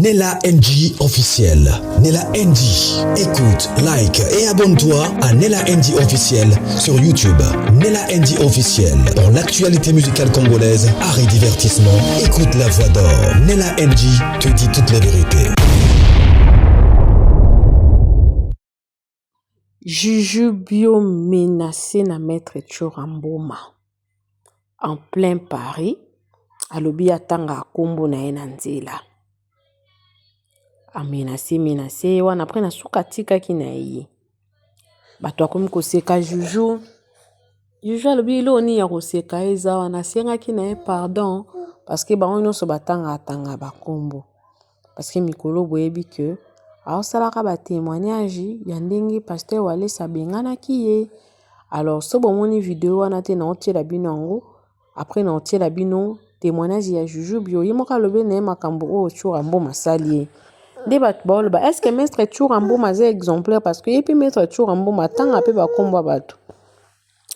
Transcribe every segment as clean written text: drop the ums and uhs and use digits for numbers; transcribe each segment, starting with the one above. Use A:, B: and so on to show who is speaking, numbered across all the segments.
A: Nella NG officiel. Nella NG. Écoute, like et abonne-toi à Nella NG officiel sur YouTube. Nella NG officiel. Pour l'actualité musicale congolaise, art et divertissement, écoute la voix d'or. Nella NG te dit toute la vérité.
B: Juju bio menace na maitre Tshoura Mboma en plein Paris alobi atanga kombo na ye na nzela a menace menace ye wana après na suka atikaki na ye bato bakomi koseka Juju Juju alobi eloko nini ya koseka eza wana asengaki na ye pardon parce que bango nyonso batanga tanga ba kombo. Parce que mikolo boyebi que aosalaka ba temoignage ya ndenge pasteur Walesa abenganaki ye. Alors soki bomoni video wana te naotiela bino yango après naotiela bino temoignage ya Juju Bio ye moko alobi na ye makambo oyo Tshoura Mboma asali ye. Nde bato baoloba est ce que maître Tshoura Mboma aza exemplaire parce que ye mpe maître Tshoura Mboma atanga mpe bakombo ya bato.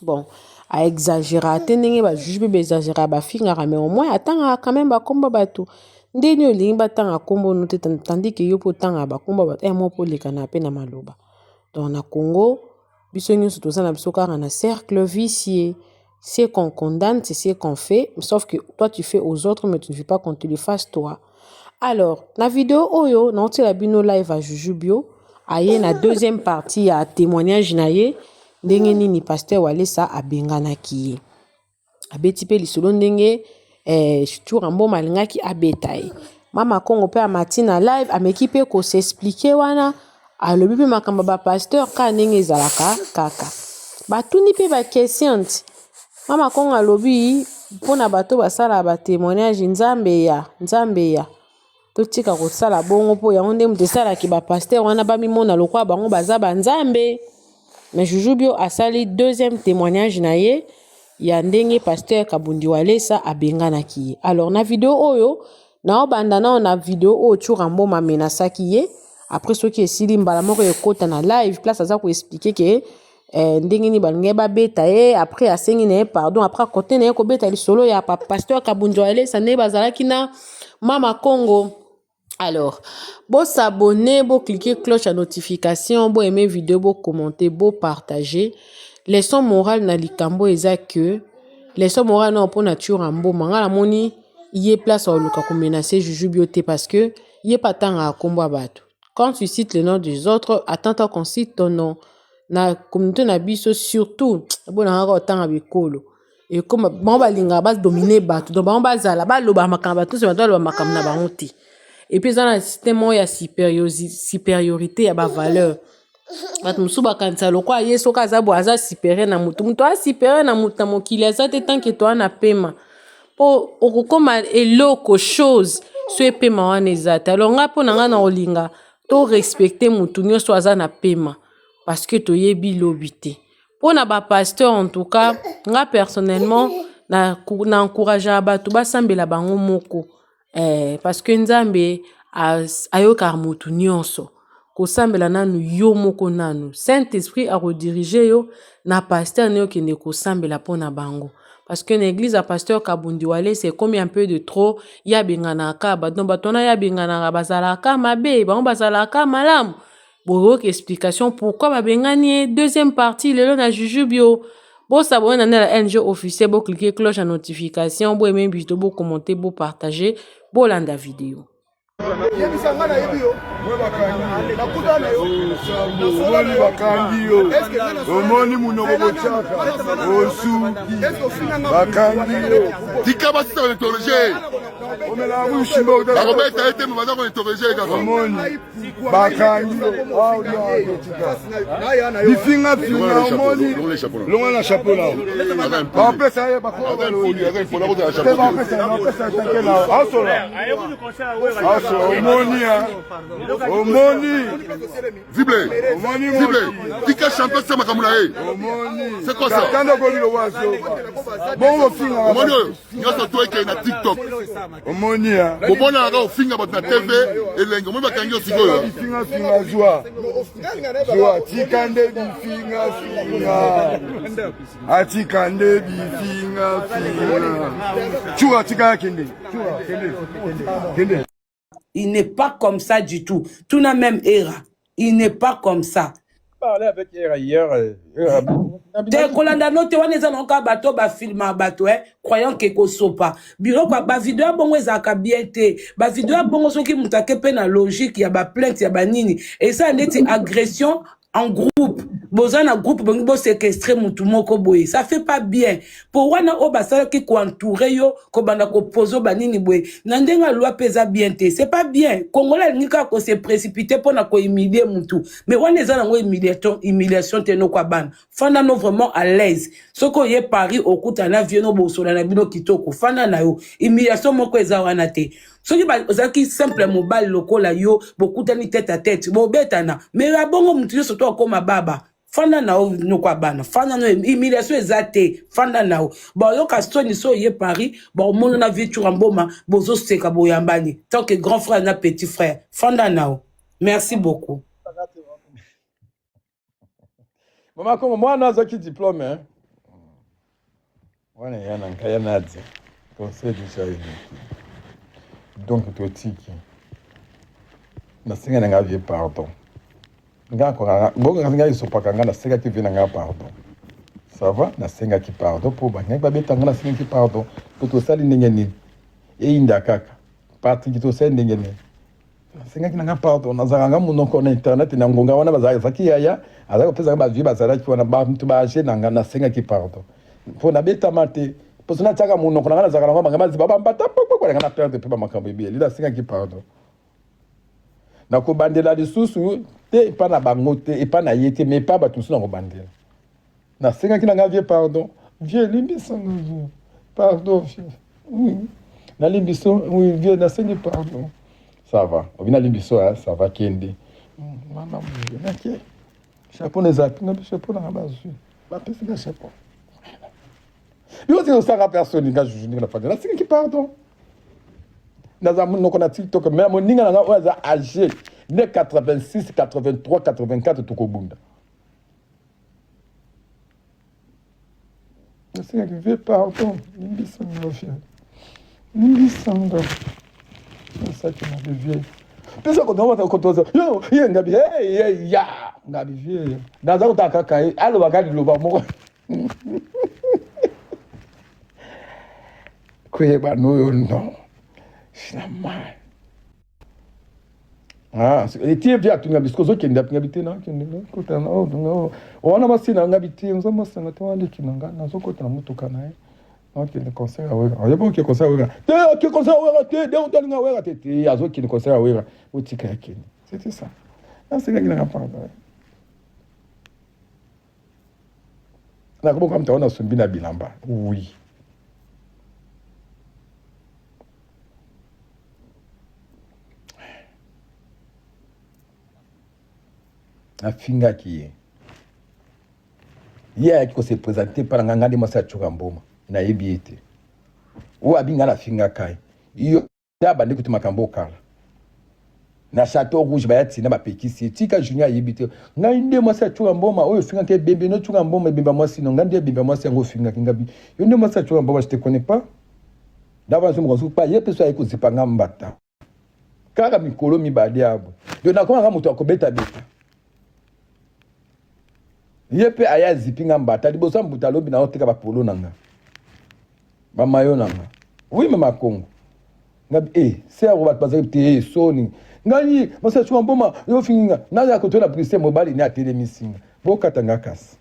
B: Bon a exagera te ndenge ba juge pe ba exagera ba fingaka mais au moins atangaka quand même ba kombo ya batu nde nini olingi batanga kombo no te tandis que yo pe otangaka ba kombo ya batu heure moko pe olekanaka pe na maloba donc na Congo biso nionso toza na biso kaka na cercle vicieux ce qu'on condamne c'est ce qu'on fait sauf que toi tu fais aux autres mais tu ne veux pas qu'on te le fasse toi alors na video oyo naotiela bino live ya juju bio aye na deuxième partie ya témoignage na ye ndenge nini pasteur Walesa abenganaki ye. Abeti pe lisolo ndenge eh, Tshoura Mboma alingaki abeta ye. Mama Kongo pe amati na live ameki pe ko s'expliquer wana alobi pe makambo ya ba pasteur kaka ndenge ezalaka kaka. Batuni pe ba question nti Mama Kongo alobi mpona bato basalaka ba témoignage Nzambe ya Nzambe ya Totika kosala bongo po yango nde moto esalaki ba pasteur wana bamimona lokola bango baza ba nzambe. Mais Juju Bio asali deuxième témoignage na ye ya ndenge pasteur Kabundi Walesa abenganaki ye. Alors na video oyo naobanda nao na video oyo Tshoura Mboma amenasaki ye après soki esili mbala moko ekota na live place aza ko expliquer ke eh, ndenge nini balingaki babeta ye après asengi na ye pardon après akote na ye kobeta lisolo ya pasteur kabundu alesa ndenge bazalaki na mama congo alors bosabone boclike cloche ya notification boaime video bocommente bopartage leçon morale na likambo eza que leçon morale nao mpona tshoura mboma ngai namoni ye place aoluka komenace juju bio te parce que ye mpe atangaka nkombo ya bato Quand tu cites le nom des autres, attends-toi qu'on cite ton nom. Na communauté na biso surtout, bonanga kotanga bikolo. ekoma bango balingaka badomine bato donc bango bazala baloba makambo bato nyonso bato baloba makambo na bango te epuis eza na système moko ya supériorité ya bavaleur bato mosusu bakanisa lokola ye soki aza boye aza superieur na motu moto aza superieur na motu na mokili aza te tanke toa na pema mpo okokoma eloko chose so epema wana eza te alors ngai mpo na ngai na kolinga to respecte motu nyonso aza na pema parce que toyebi lobi te mpo na bapasteur en tout cas nga personnellement na, na encourageaka bato basambela bango moko Eh, parce que Nzambe ayokaka motu nyonso. Kosambela nanu yo moko nanu. Saint Esprit akodirige yo na pasteur ne okende kosambela mpo na bango. Parce que na église ya pasteur Kabundi Walesa ekomi un peu de trop, ye abenganaka bato, donc bato wana ye abenganaka bazalaka mabe, bango bazalaka malamu. Boyoka explication pourquoi babengani ye. Deuxième partie lelo na Jujubio. Bo s'abonner na Nella NG officiel, bo cliquer cloche ya notification, bo aimer vidéo, bo commenter, bo partager, bo landa vidéo.
C: yebisa ngai nayebi yo nakuta na yo
D: omoni bakangi yo omoni monoko botyaka osuki bakangi yo
E: tika basisa kointerroge bakobeta ye te me baza kointerroge ye kaka
D: omoni bakangi bifinga finga omoni longa na chapeau na bapesa ye bapesa tanke na asola asola omoni omoni
E: Zible, zible, tika champion sa makambo na ye. C'est quoi ça?
D: Tanda ko bilo wazo. Bongo finga.
E: Omoni oyo nyonso to ekei na TikTok.
D: Omoni ya.
E: Bomonaka kaka ofinga bato na TV elengi omoni bakangi yo sikoyo.
D: Bifinga finga zwa. Zwa tika nde bifinga finga. Atika nde bifinga finga. Chura tika kende. Chura kende. Kende.
F: Il n'est pas comme ça du tout. Tuna meme Era, il n'est pas comme ça.
G: Parler avec Era hier. Euh, Era,
F: te kolanda no te wana eza nango kaka bato bafilma bato eh, croyant ke kosopa biloko bavideo ya bongo ezalaka bien te bavideo ya bongo soki moto ake mpe na logique ya baplainte ya banini esala ndeti agression en groupe boza na groupe bongi bosekestre mutu moko boye ça fait pas bien po wana oyo basalaki koentoure yo kobanda kopose banini boye na ndenge ya loi mpe eza bien te c'est pas bien congolais alingi kaka kose précipite mpo na kohumilie mutu mais wana eza nango humiliation, humiliation te noko ya bana fanda no vraiment à l'aise soki oye paris okutana na vie no bosola na bino kitoko fanda na yo humiliation moko eza wana te soki ozalaki simple mobali lokola yo bokutani tete à tete bobetana mais ya bongo motu nyonso to akoma baba fanda na yo noko ya bana fanda no humiliation eza te fanda na yo bayoka soni so oye paris baomona na vie tshoura mboma bozoseka boyambani tant que grand frère na petit frère fanda na yo merci beaucoup
G: Mama Kongo, mwana azwaki diplôme hein? Wana ya na nkaya nadia conseil déjà eleki donc totiki nasenga na nga vie pardon nga bokaka nga esopaka nga nasengaki vie na nga pardon ça va nasengaki pardon mpo bangaki babeta nga nasengaki pardon mpo tosali ndenge nini eyinda kaka patrik tosali ndenge nini Nasengaki na nga pardon, nazalaka nga munoko na internet na ngonga wana bazalaki yaya azalaki kopesa nga ba vie bazalaki wana bantu ba age na nga nasengaki pardon mpo nabetama te mpo soki natiaka munoko na nga nazalaka nango banga baziba bambata pokpoko na nga na perdre mpe bamakambo ebele nasengaki pardon nakobandela lisusu te epa na bango te epa na ye te mais epa bato mosusu nakobandela Nasengaki na nga vieux pardon. Vieux limbisa nga vieux. Pardon vieux. Oui. Nalimbiso, oui vieux nasengi pardon. Ça va. Obi nalimbiso hein, ça va kende. Hmm, mama vieux nake. Chapeau na ezapi nga chapeau na nga bazwi. Bapesi nga chapeau. Yo osi osaka personne nga juju ndenge nafandi. Nasengaki pardon. Naza monoko na TikTok mais moninga na nga oyo aza âgé ne 86 83 84 tokobunda. Nasengaki vie pardon, limbisa nga vie, limbisa nga nasalaki mabe vie. Pesa kotoza yo ye ngabi hey hey ya ngabi vie naza kotala kaka ye alobaka liloba moko koyeba noyo non finalement Ah, etie vie atunga biso ozokende atunga bite na kende kota na oh, oh, wana basi na nga bite oza mwasi na nga te wana leki na nga nazokota na motuka na ye nakende concert ya wera oyebi oke concert ya wera te oke concert ya wera te de otalinga wera te te azokende concert ya wera otika ya kende c'était ça nasengaki nanga pardon nakoboka moto yango nasombi na bilamba oui nafingaki ye ye ayaki kose présente mpa na ngai ngai nde mwasi ya coka mboma nayebi ye te oyo abi ngai nafingaka ye yo Ye abandi kutu makambo kala na chateau rouge baya tina bapekisi ye tika junior ayebi te ngai nde mwasi ya tshoura mboma oyo ofingaki ebembe no tshoura mboma ebemba mwasi no ngai nde ebemba mwasi yango ofingaki ngabi yo nde mwasi ya tshoura mboma je te connais pas ndava nazo mokonzi pa ye mpe so aye kozipa nga mbata kaka mikolo mibale abo donc nakomaka moto akobeta beta ye mpe aye azipi nga mbata liboso ya mbuta alobi na oteka bapolo na nga bamayo na nga oui mama congo ngabi e eh, sero bato bazali te eh, soni ngai masala cuma mboma yo ofingi nga naya kotola bruxelles mobali ne atelemisi nga bokata nga kasi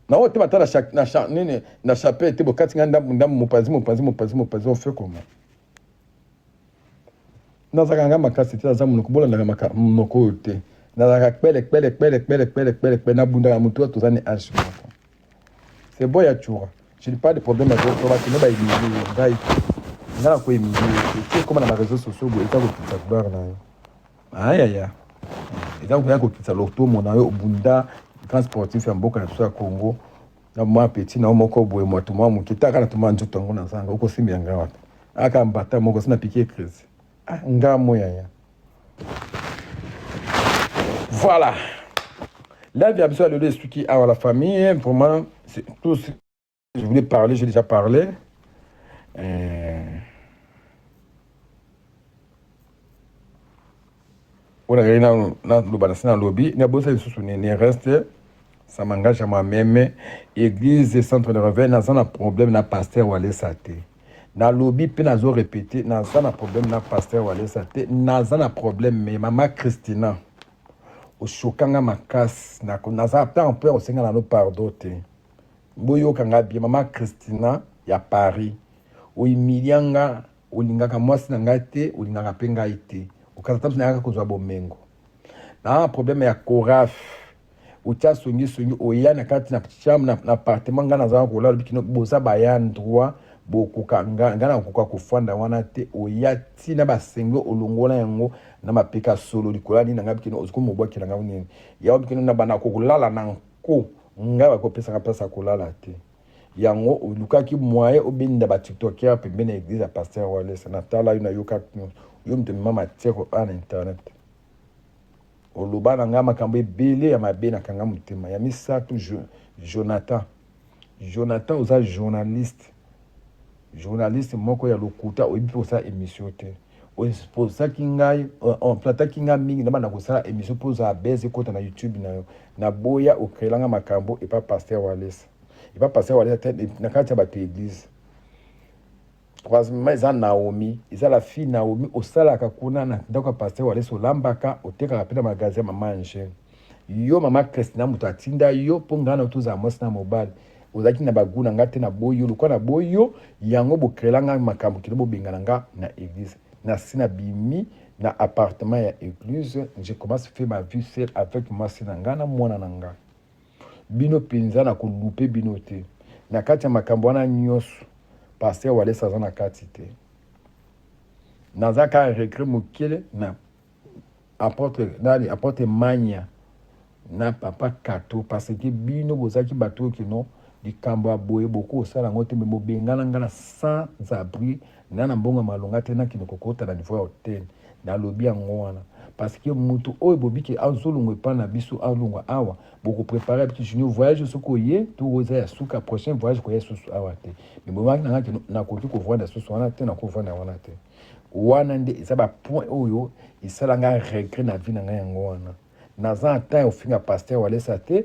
G: naoyo te bata na nini na chapelle te bokati nga ndambu ndambu mopanzi mopanzi mopanzi mopanzi on fait comment nazalaka nga makasi te naza monoko bolandaka monoko oyo te nazalaka kpele kpele kpele kpele kpele kpele kpele nabundaka motu oyo toza ni age moko C'est bon ya tshura. Je n'ai pas de problème avec toi, bato ne ba humilier yo ngai te. Ngai nako humilier yo te. Ti ekoma na ba réseaux sociaux boye eza kokitisa gloire na yo. Ayaya. Eza koya kokitisa lotomo na yo obunda grand sportif ya mboka na biso ya Congo. Na mwa petit na yo moko boye mwa tumwa moke taka na tumwa nzoto yango na zanga okosimbela ngai wapi? Aka mbata moko sina piquer crise. Ah ngamo yaya. Voilà. Live ya biso ya lelo esuki awa la famille vraiment c'est tout ce que je voulais parler j'ai déjà parlé euh... Oyo nazali nanu naloba nasi nalobi, nabosa lisusu nini reste ça m'engage à moi-même. Église centre de réveil, naza na problème na pasteur Walesa te. Nalobi mpe nazo répéter, naza na problème na pasteur Walesa te, naza na problème mais mama Christina oshokanga makasi, naza ata mpe osenga nano pardon te. Boyoka nga bien, mama Christina ya Paris, ohumilia nga, olingaka mwasi na ngai te, olingaka mpe ngai te, okasa ta nayaka kozwa bomengo na problème ya coraf, otia songisongi, oya na kati na chambre na appartement ngai nazala kolala, lobi kino boza baya droit, bokoka ngai nakoka kofanda wana te. Oya ntina basengo, olongola yango na mapeka solo likolo ya nini na ngai, bikino ozoki mobwakela ngai nini yango, bikino na banda kolala na nko, ngai bakopesaka place ya kolala te. Yango olukaki moyen obenda ba tiktoker pembeni ya église ya pasteur Walesa. Natala yo, nayoka yo, moto mema matière oyo na internet, oloba na ngai makambo ebele ya mabe, nakanga motema. Ya misato, Jonathan. Jonathan, oza journaliste, journaliste moko ya lokuta, oyebi mpe kosala émission te. Oposaki ngai, oplataki ngai mingi na banda kosala émission mpo ozala bese ekota na YouTube na yo. Naboya, okrelanga makambo epa pasteur Walesa, epa pasteur Walesa te, na kati ya bato ya église. Troisièmement, eza Naomi, eza la fille Naomi, osalaka kuna na ndako ya pasteur Walesa, olambaka, otekaka mpe na magasin ya mama Angele. Yo mama Christina, moto atinda yo mpo ngai na tozala mwasi na mobali, ozalaki na bagu na ngai te, na boyi yo. Lokola na boyi yo, yango bokrela ngai makambo kino bobengana nga na église. Nasi nabimi na appartement ya église, je commence faire ma vie seule avec mwasi na ngai na mwana na ngai. Bino mpenza na kolupe bino te. Na kati ya makambo wana nyonso, pasteur Walesa aza na kati te. Naza kaka regret mokele na apôtre nani, apôtre Mania na papa Kato, parce que bino bozalaki bato oyo kino likambo ya boye bokosala yango te. Me bobengana nga na sans abri, na mbongo ya malonga te, nakende kokota na niveau ya hotel. Nalobi yango wana parce que moto oyo bobiki azolongwa epai na biso, alongwa awa, bokoprépare biso junior voyage. Soki oye to eza ya suka, prochain voyage koya susu awa te. Me bomaki na nga nakoki kovanda susu wana te, nakovanda wana te. Wana nde eza bapoint oyo esala nga regret na vie na ngai. Yango wana naza ata ya ofinga pasteur Walesa te,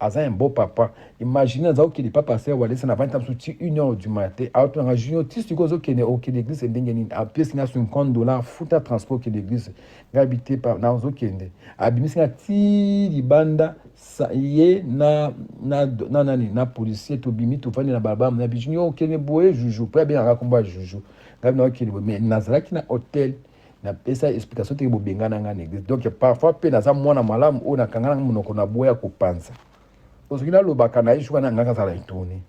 G: aza un beau papa. Imagine, aza okende pa pasteur Walesa na vandi mosusu ti 1 heure du matin, aotunanga: "Junior, ti sikoyo ozokende, okende église ndenge nini?" Apesi nga 50 $, futa transport, okende église. Ngai bi te, nazokende. Abimisi nga ti libanda, ye na nani, na policier. Tobimi, tovandi na balabala na bi: "Junior, okende boye, Juju," mpo abengaka kombo ya Juju. Ngai na okende boye, mais nazalaki na hotel, napesa explication teke bobengana nga na église. Donc parfois mpe naza mwana malamu oyo nakanga nanga monoko na boya kopanza, po soki nalobaka na ye suka na ngaka azala étonné,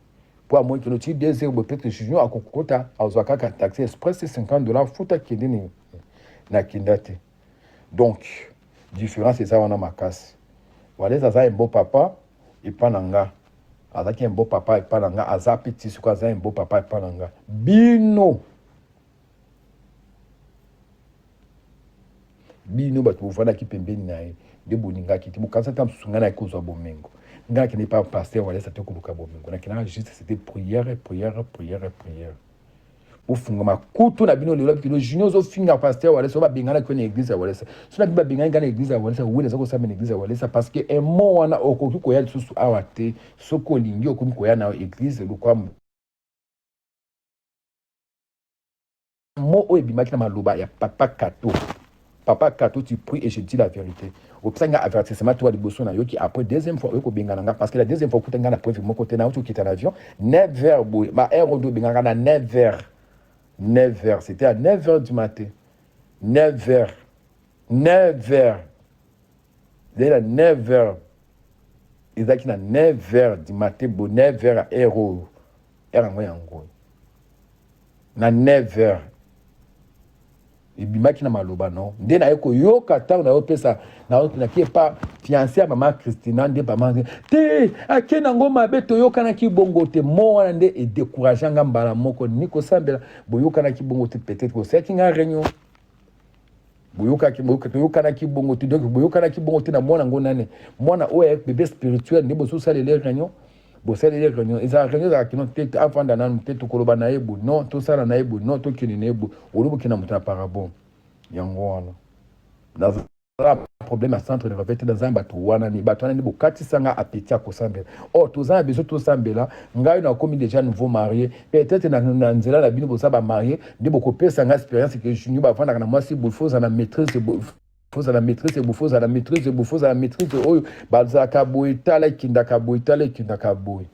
G: po amoi kino ti 2 heures boye, peut-être Junior akokota, azwa kaka taxi express 50 $, futa, kende. Nini, nakenda te. Donc différence eza wana makasi. Walesa aza un beau papa epa na nga, azalaki un beau papa epa na nga, aza mpe ti sikoyo aza un beau papa epa na nga. Bino, bino bato bovandaki pembeni na ye nde bolingaki te, bokanisa ata mosusu ngai nayaki kozwa bomengo. Ngai nakende pa pasteur Walesa te koluka bomengo, nakendaka juste, c'était prière, prière, prière, prière. Bofungama kutu na bino lelo bikino junior ozofinga pasteur Walesa, oyo babenganaki yo na église ya Walesa. So na bino babengani ngai na église ya Walesa, wele eza kosamba na église ya Walesa, parce que emo wana okoki koya lisusu awa te. Soki olingi, okomi koya na église lokwa mo oyo ebimaki na maloba ya papa Kato. Papa Kato, tu pries et je dis la vérité. Opesaki nga avertissement to ya liboso, nayoki. Après, deuxième fois oyo kobengana nga, parce que la deuxième fois okuta nga na preuve moko te. Nauti okita na avion 9 heures boye, ba heure oyo obengaka na 9 heures, 9 heures, c'était à 9 heures du matin, 9 heures, 9 heures, ezali na 9 heures, ezalaki na 9 heures du matin bo 9 heures ya heure oyo, heure yango yango na 9 heures ebimaki na maloba no nde naye koyoka. Ntango nayopesa, naki epa fiancé ya mama Christina, nde mama te ake nango mabe, toyokanaki bongo te. Mo wana nde edécourage nga mbala moko ni kosambela. Boyokanaki bongo te, peut-être bosalaki nga réunion, boyokaki, toyokanaki bongo te. Donc boyokanaki bongo te na mwana ngo nani, mwana oyo ya bébé spirituel, nde bozosalela réunion. Bosaleli réunion, ezala réunion, ezalaka kino te, avanda nanu te, tokoloba na ye boye, non, tosala na ye boye, non, tokende na ye boye. Olobi okende na moto na parabole yango wana. problème ya centre de réveil te, naza na bato wana ni bato wana nde bokatisa nga appétit ya kosambela. Or toza na besoin tosambela. Ngai nakomi déjà nouveau marié, peut-être na, na nzela na bino boza bamarie nde bokopesa nga expérience ke junior bavandaka na mwasi boye, fo ozala na maîtrise boye, fozala maîtrise boye, fozala maîtrise boye, fozala maîtrise oyo bazalaka boye, tala ekendaka boye, tala ekendaka boye.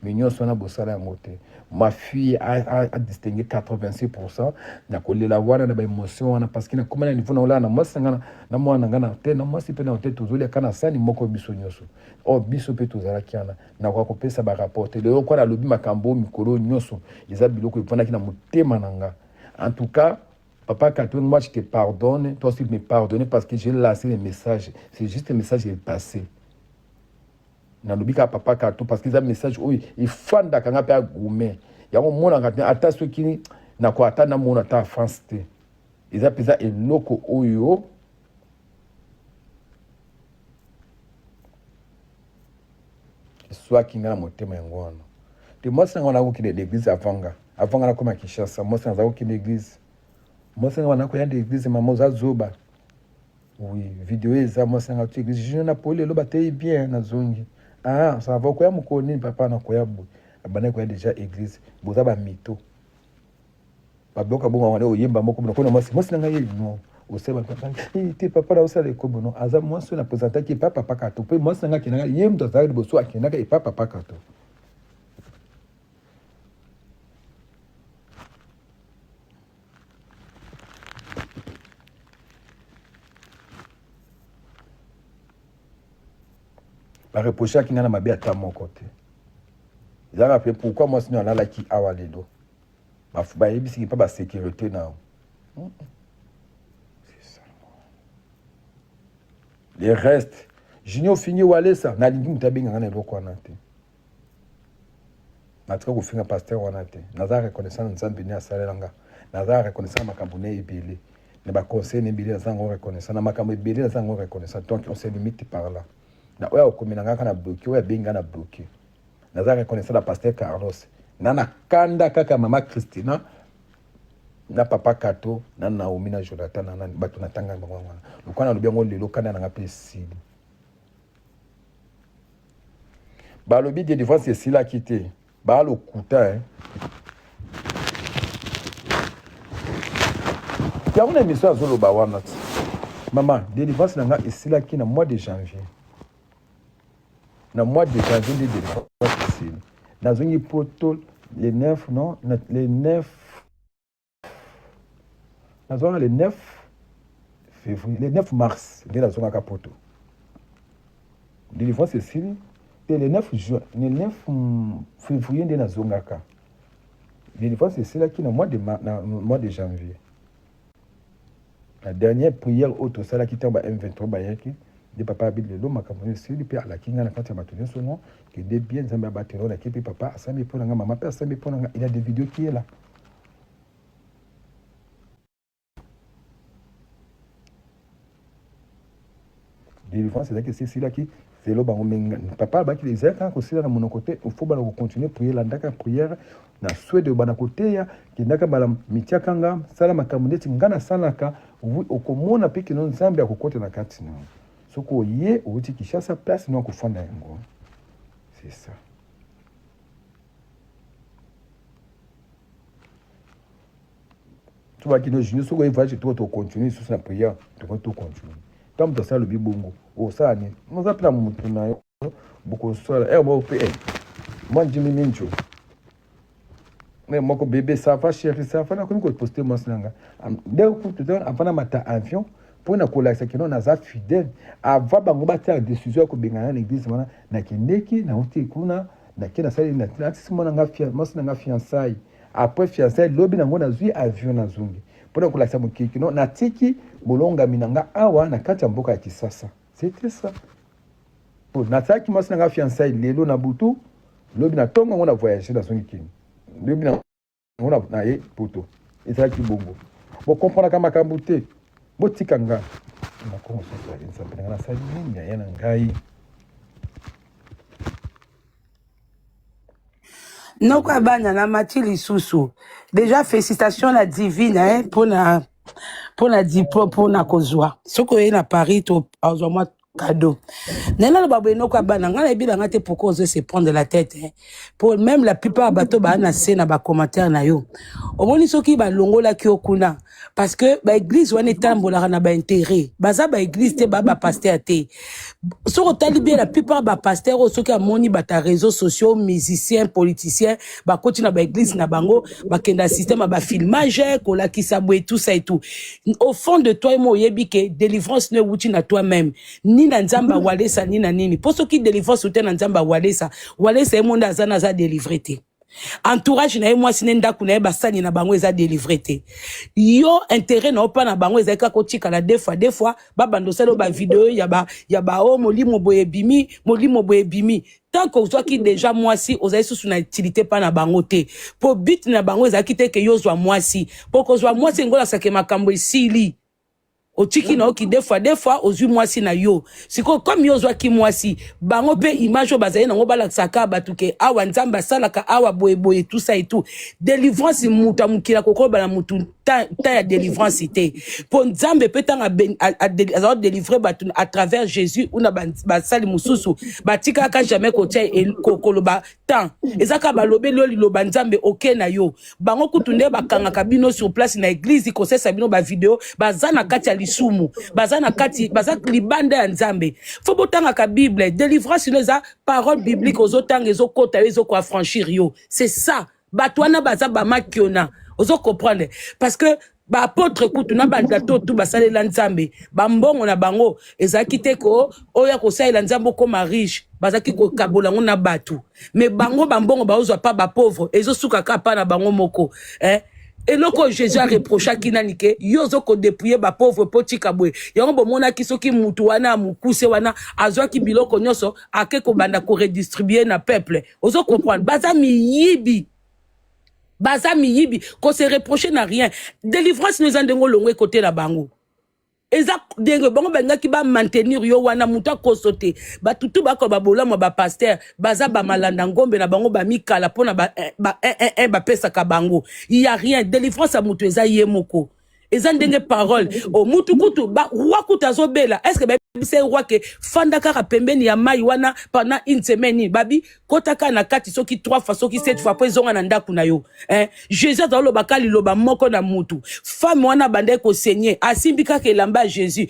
G: Mais nyonso wana bosala yango te. Ma fille a, a, a distingué 86% na kolela wana na baémotion wana, parce que nakoma na niveau na olala na mwasi na nga na mwana na nga na te na mwasi mpe na te, tozolia kaka na sani moko biso nyonso. Or biso mpe tozalaki wana, nakoka kopesa barapport te. Lelo kwa nalobi makambo oyo mikolo nyonso eza biloko evandaki na motema na nga. En tout cas, Papa Kato, moi je te pardonne, toi aussi me pardonner parce que j'ai lancé le message. C'est juste un message qui est passé. Nalobi kaka Papa Kato parce que eza message oyo efandaka nga mpe agume yango omonaka te, ata soki nako ata namona ata France te, eza mpenza eloko oyo eswaki nga na motema. Yango wana te mwasi nanga wana akokende l'église avant nga, avant nga nakoma Kinshasa. Mwasi naza kokende église, mwasi nanga wana akoya nde église. Mama oza zoba. Oui, video eza mwasi nanga tu église junior na poli lelo bateyi bien, nazongi. Ah, ça va, okoya mokolo nini papa? Nakoya boye. Abandaki koya déjà église. Boza bamito babiloko bongo wana oyemba moko nakona mwasi, mwasi na ngai ye non osala papa te, papa na osala ekobo non. Aza mwasi oyo na présentaki epa papa Kato, mpe mwasi na ngai akendaka, ye moto azalaki liboso akendaka epa papa Kato. Bareprochaki ngai na mabe ata moko te. Ezalaka mpe pourquoi mwasi nio alalaki awa lelo, bayebisiki mpe basécurité na le reste. Junior fingi Walesa, nalingi moto abenganga na eloko wana te. Natika kofinga pasteur wana te. Naza reconnaissant na Nzambe nde asalela nga. Naza reconnaissant na makambo ne ebele, na baconseil na ebele, naza yango reconnaissant na makambo ebele, naza yango reconnaissant. Donc on se limite par là. Na oyo akokomela nga kaka na bloqué, oyo abengi nga na bloqué. Naza reconnaissant na pasteur Carlos, na na kanda kaka mama Christina na papa Kato na Naomi na Jonathan na nani, bato natanga bango wana. Lokola nalobi yango lelo, kanda na nga mpe esili. Balobi délivrance esilaki te, balokuta eh. Yango na émission azoloba wana ti mama délivrance na nga esilaki na mois de janvier, na mois de janvier nde délivrance esili. Nazongi poto le 9, non, le 9, nazwaka le 9 février, le 9 mars nde nazongaka poto. Délivrance esili te le 9 juin, le 9 février nde nazongaka. Délivrance esilaki na mois de, na mois de janvier. La dernière prière oyo tosalaki ntango ba M23 bayaki nde papa abi lelo makambo oyo esili, mpe alaki ngai na kati ya bato nyonso no kende bien, Nzambe abatela. Nake mpe papa asambi mpo na ngai, mama mpe asambi mpo na ngai. Il y a des vidéos qui est là. Délivrance ezalaki esi esilaki zelo bango. Me papa alobaki ezalaki kaka kosila na monoko te, ofo bana kocontinue priere, landaka priere na Swede, obanda koteya, kendaka mbala mitiaka nga, sala makambo ndeti nga nasalaka. Oui, okomona mpe kino Nzambe akokota na kati na yo. Soki oye outi Kinshasa, place no akofanda yango, c'est ça. Tobaki no junior, soki oye voyage to tocontinue lisusu na prière, tokoki tocontinue. Ntango moto asala alobi bongo, osala nini? Oza mpe na motu na yo, bokosala ere moko mpe mwa njimi minjo me moko bebe ça va chéri, ça va. Nakomi koposte mwasi na nga nde kutu avant namata avion mpo na kolakisa kino naza fidèle. Avant bango batia décision ya kobengana na église wana, nakendeki, nauti kuna, nake nasali natisi mwana nga mwasi na nga fiançaille. Après fiançaille, lobi nango nazwi avion, nazongi mpona kolakisa mokili kino natiki bolongami na nga awa na kati ya mboka ya Kisasa. C'était ça. Po nasalaki mwasi na nga fiançaille lelo na butu, lobi na ntongo yango na voyage, nazongi kini, lobi na yango na ye poto. Ezalaki bongo. Bokompranaka makambo te, botika nga makongo. Soso Nzambe na nga, nasali nini aya na ngai?
F: Noko ya bana na mati lisusu. Déjà félicitations la divine hein, mpona Mpo na diplome mpo na kozwa soki oye na Paris to azwa mwa cadeau. Naye naloba boye, noko ya bana, ngai nayebi na ngai te pourquoi ozo se prendre la tête, hein. Po même la plupart ya bato baa na se na bacommentaire na yo, omoni soki balongolaki yo kuna, parce que baeglise wana etambolaka na baintérêt. Baza baeglise te, baa bapaster te. Soki otali bien, la plupart bapaster oyo, soki amoni bato ya réseaux sociaux, musicien, politicien, bakoti na baeglise na bango, bakenda système ya bafilmage, kolakisa boye, tout ça et tout. Au fond de toi mo oyebi ke délivrance no ewuti na toi-même, ni na Nzambe awalesa, ni na nini. Mpo soki délivrance ute na Nzambe awalesa, Walesa ye mo nde aza na aza délivré te. Entourage na ye, mwasi ne, ndako na ye, basani na bango eza délivré te. Yo, intérêt na yo mpa na bango ezali kaka otikala deux fois deux fois, babanda osala oyo bavideo ya ba o molimo boye ebimi, molimo boye ebimi. Tant que ozwaki déjà mwasi, ozali susu na utilité mpa na bango te, mpo but na bango ezalaki te ke yo ozwa mwasi. Mpo kozwa mwasi engolasake makambo esili, otiki na oki deux fois deux fois, ozwi mwasi na yo. Sikoyo, comme yo ozwaki mwasi, bango mpe image oyo bazali nango, balakisaka bato ke awa Nzambe asalaka awa boyeboye, tout ça et tout. Délivrance, moto ya mokili akokoloba na motu ta ya délivrance te, mpo Nzambe mpe ntango azala délivre bato à travers Jésus una basali mosusu, batikaka jamais kotia koloba temps. Eza kaka balobeli yo liloba Nzambe, oke na yo. Bango kutu nde bakangaka bino sur place na église, kosesa bino bavideo. Baza na kati ya lisumu, baza na kati, baza libanda ya Nzambe. Fo botangaka Bible. Délivrance no eza parole biblique, ozotanga, ezokota yo, ezokoaffranchir yo, c'est ça. Bato wana baza bamakiona, ozo comprendre? Parce que baapôtre kutu na bato tu basalela Nzambe, bambongo na bango ezalaki te ko oyo ya kosalela Nzambe okóma riche. Bazalaki kokabola yango na bato. Mais bango, bambongo baozwa pa bapauvre, ezosuka kaka pa na bango moko, eh? Eloko oyo Jésus areprochaki nani? Ke yo ozo kodépouiller bapauvre mpo tika boye. Yango bomonaki soki mutu wana ya mokuse wana azwaki biloko nyonso, ake kobanda koredistribue na peuple. Ozo comprendre? Baza miyibi, baza miyibi. Kose reproche na rien. Délivrance no eza ndenge olongo ekote na bango, eza ndenge bango balingaki bamaintenir yo wana. Moto akoso te. Bato tu bakola babolamu ya bapaster, baza bamalanda ngombe na bango, bamikala mpona ba, ba, ba, bapesaka bango. Y a rien. Délivrance ya moto eza ye moko, eza ndenge parole o mutu kutu ba, roi kutu azobela. Est ce que bayebisa ye roi ke fanda kaka pembeni ya mai wana pendant une semaine? Nini babi, kota kaka na kati soki trois fois, soki sept fois, mpo ezonga na ndako na yo, eh? Jésus azalobaka liloba moko na mutu. Femme wana abandaki kosenye, asimbi kaka elamba ya Jésus,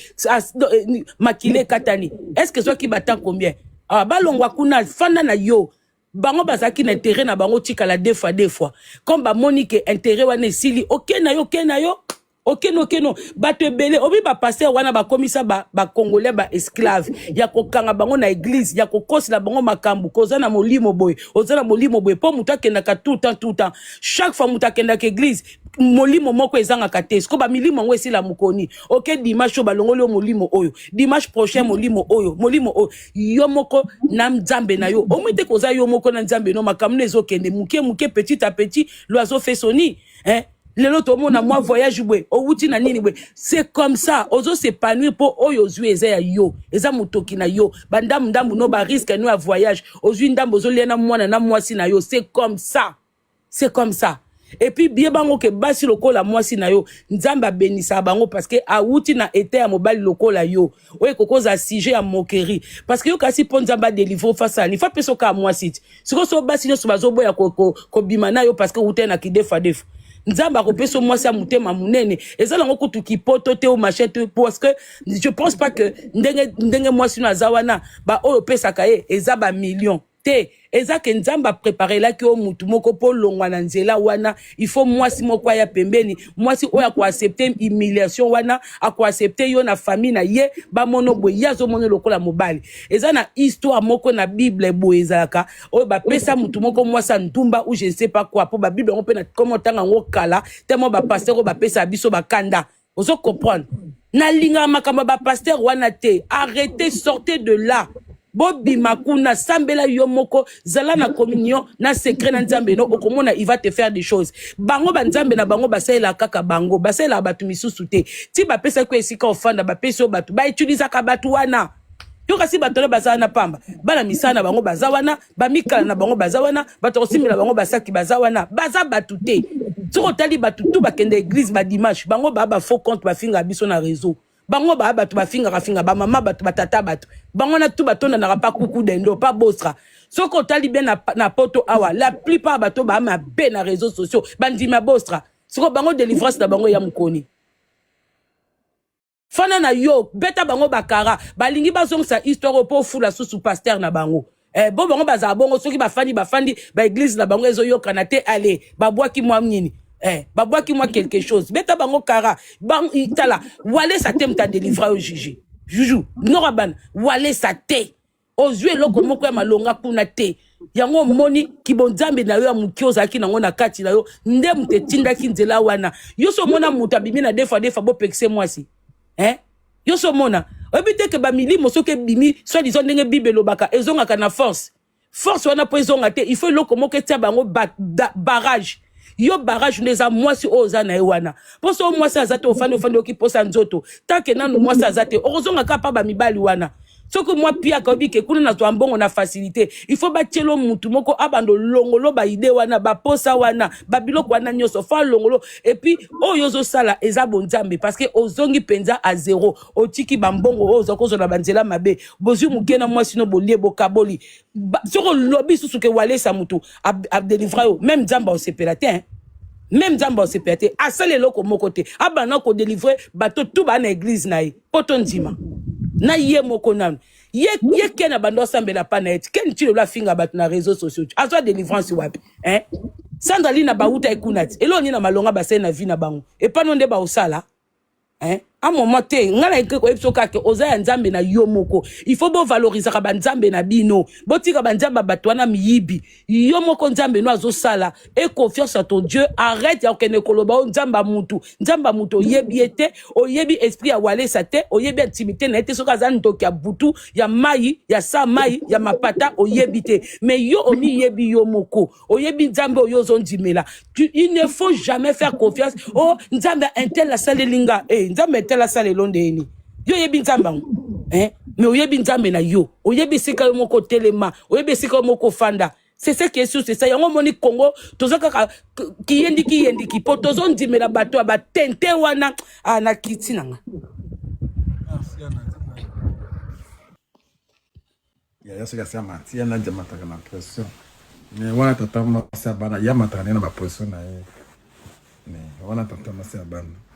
F: makila ekatani. Est ce que ezwaki batemps combien? Ah, balongwa kuna, fanda na yo. Bango bazalaki na intérêt na bango tikala deux fois deux fois. Comme bamoni ke intérêt wana esili, oke na yo, oke na yo, okende, okende. Bato ebele obi bapaster wana bakomisa bacongolais ba baesclave ya kokanga bango na église, ya kokosela bango makambo, koza na molimo boye, oza na molimo boye. Mpo moto akendaka tout temps, tout temps, chaque fois moto akendaka église, molimo moko ezangaka te. Siko bamilimo yango esila mokoni. Oke dimanche oyo, balongoli yo molimo oyo, dimanche prochain molimo oyo, molimo oyo. Yo moko na Nzambe na yo, omoi te koza yo moko na Nzambe no. Makambo no ezokende moke moke, petit à petit, l'oiseau fait son nid, hein? Lelo tomona mwa voyage boye, owuti na nini boye. C'est comme ça ozo s'épanouir, mpo oyo ozwi eza ya yo, eza motoki na yo, bandambu ndambu no, barisque no ya voyage, ozwi ndambu, ozolia na mwana na mwasi na yo. C'est comme ça, c'est comme ça. Et puis bie bango ke basi lokola mwasi na yo, Nzambe abenisaka bango, parce que awuti na ete ya mobali lokola yo oyo ekoki kozala sujet ya moquerie. Parce que yo kasi, mpo Nzambe adelivre fasala, fa mpe soka ya mwasi ti sikoyo, so basi nyonso bazoboya kobima na yo, parce que wutai na kidefa defa. Nzambe akopesa mwasi ya motema monene. Eza nango kutu kipoto te o machin te, parce que je pense pas que ndenge mwasi no aza wana, baoyo opesaka ye eza bamillion te. Eza ke Nzambe apreparelaki yo mutu moko mpo longwa na nzela wana. Il faut mwasi moko aya pembeni, mwasi oyo akoaccepte humiliation wana, akoaccepte yo na famille na ye, bamono boye, ye azomona lokola mobali. Eza na histoire moko na Bible boye, ezalaka oyo bapesa mutu moko mwasi ya ndumba ou je ne sais pas quoi. Mpo babible yango mpe na komo otanga yango kala temo, bapaster oyo bapesa biso bakanda, ozo comprendre? Nalingaka makambo ya bapaster wana te. Arrêtez, sortez de là, bobima kuna, sambela yo moko, zala na communion na secret na Nzambe no, okomona il va te faire des choses. Bango banzambe na bango basalelaka kaka bango, basalelaka bato misusu te. Ti bapesaki yo esika ofanda, bapesi yo bato, bautilisaka bato wana. Yo kasi bato wana baza wana pamba. Bana misala na bango baza wana, bamikala na bango baza wana, bato kosimbela bango basaki baza wana. Baza bato te. Soki otali bato tout bakende église ba dimanche, bango ba ba faux compte bafinga biso na réseau. Bango ba bato bafingaka finga ba mama bato batata bato. Bango na tout batondanaka pa kuku dendo, pa bostra. Soki otali bien na, na poto awa, la plupart bato ba mabe na réseaux sociaux, bandima bostra. Siko bango délivrance na bango ya mokoni. Fana na yo, beta bango bakara, balingi bazongisa histoire oyo po ofula susu pasteur na bango. Eh, bo bango bazala bongo soki bafandi bafandi ba église na bango ezoyokana te ale babwaki mwa nini eh, babwaki mwa quelque chose beta bango kara bang, tala walesa te moto adelivra yo juge juju nora bana walesa te ozwi eloko moko ya malonga kuna te yango omoni kibonzambe na yo ya moke ozalaki nango na kati na yo nde moto etindaki nzela wana yo so omona moto abimi na defa defa bopekise mwasi eh? yo so omona oyebi te ke bamilimo soki ebimi soit disant ndenge bible elobaka ezongaka na force force wana mpo ezonga te il faut eloko moko etia bango ba, da, barrage yo barrage nde eza mwasi oyo oza na ye wana mpo so mwasi aza te ofandi ofandi oki mposa nzoto tanke nanu mwasi aza te okozonga kaka mpa bamibali wana soki mwa piaka oyebi ke kuna nazwa mbongo na facilité il faut batielo mutu moko abanda olongolo baide wana baposa wana babiloko wana nyonso fo alongolo epuis oyo ozosala eza bonzambe parce que ozongi mpenza a zero otiki bambongo oyo oza kozwa na banzela mabe bozwi moke na mwasi no bolie bokaboli soki olobi susu ke walesa mutu adelivra yo meme nzambe aosepela te meme nzambe aosepela te asali eloko moko te abanda kodelivre bato tu baa na eglize na ye mpo tondima na ye moko nanu ye, ye ken abanda osambela pa na ye ti ken ti lelo afinga bato na réseau sociaux azwa délivrance wapi hein? sandra lina bauta ye kuna ti eloko nini na malonga basali na vie na bango epano nde baosala hein? a moment te ngai nayebi koyebi so kaka oza ya nzambe na yo moko il faut bovalorisaka banzambe na bino botika banzambe ya bato wana miyibi yo moko nzambe no azosala e confiance à ton dieu arrête ya kokende koloba o nzambe ya mutu nzambe ya mutu oyebi ye te oyebi esprit ya walesa te oyebi intimité na ye te soki aza ndoki ya butu ya mai ya sa mai ya mapata oyebi te mais yo omiyebi yo moko oyebi nzambe oyo ozondimela il ne faut jamais faire confiance o oh, nzambe intel asaleli nga eh, nzambe intel asalelo ndeni yo oyebi nzambe yango eh? mais oyebi nzambe na yo oyebi esika yo moko otelema oyebi esika yo moko ofanda c'est ce qui est sûr c'est ça yango omoni congo toza kaka kiyendi kiyendiki mpo tozondimela bato ya batente wana ah, na kiti na nga
G: Yaya soki asi amati ye nadi amataka na pression mais wana tata mwasi ya bana ye amataka nde na bapression na ye mais wana tata mwasi ya bana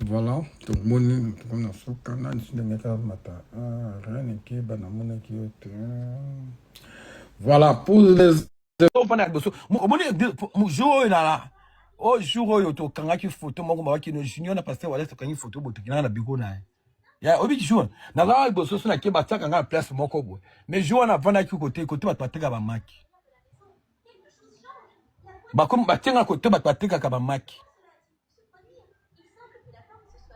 G: voilà tomoni tokomi na suka nani soki ndenge kaka mata ah, rien ekeba namonaki yo te voilà pour les
H: ofanda ya liboso omoni jour oyo na oyo jour oyo tokangaki photo moko babaki no junior na pasteur wales tokangi photo boye tokendaka na biro na ye ya oyebi jour nazalaka liboso so nake batiaka ngai na place moko boye mais jour wana avandaki kote kote bato bateka bamaki bakomi batie ngai kote bato batekaka bamaki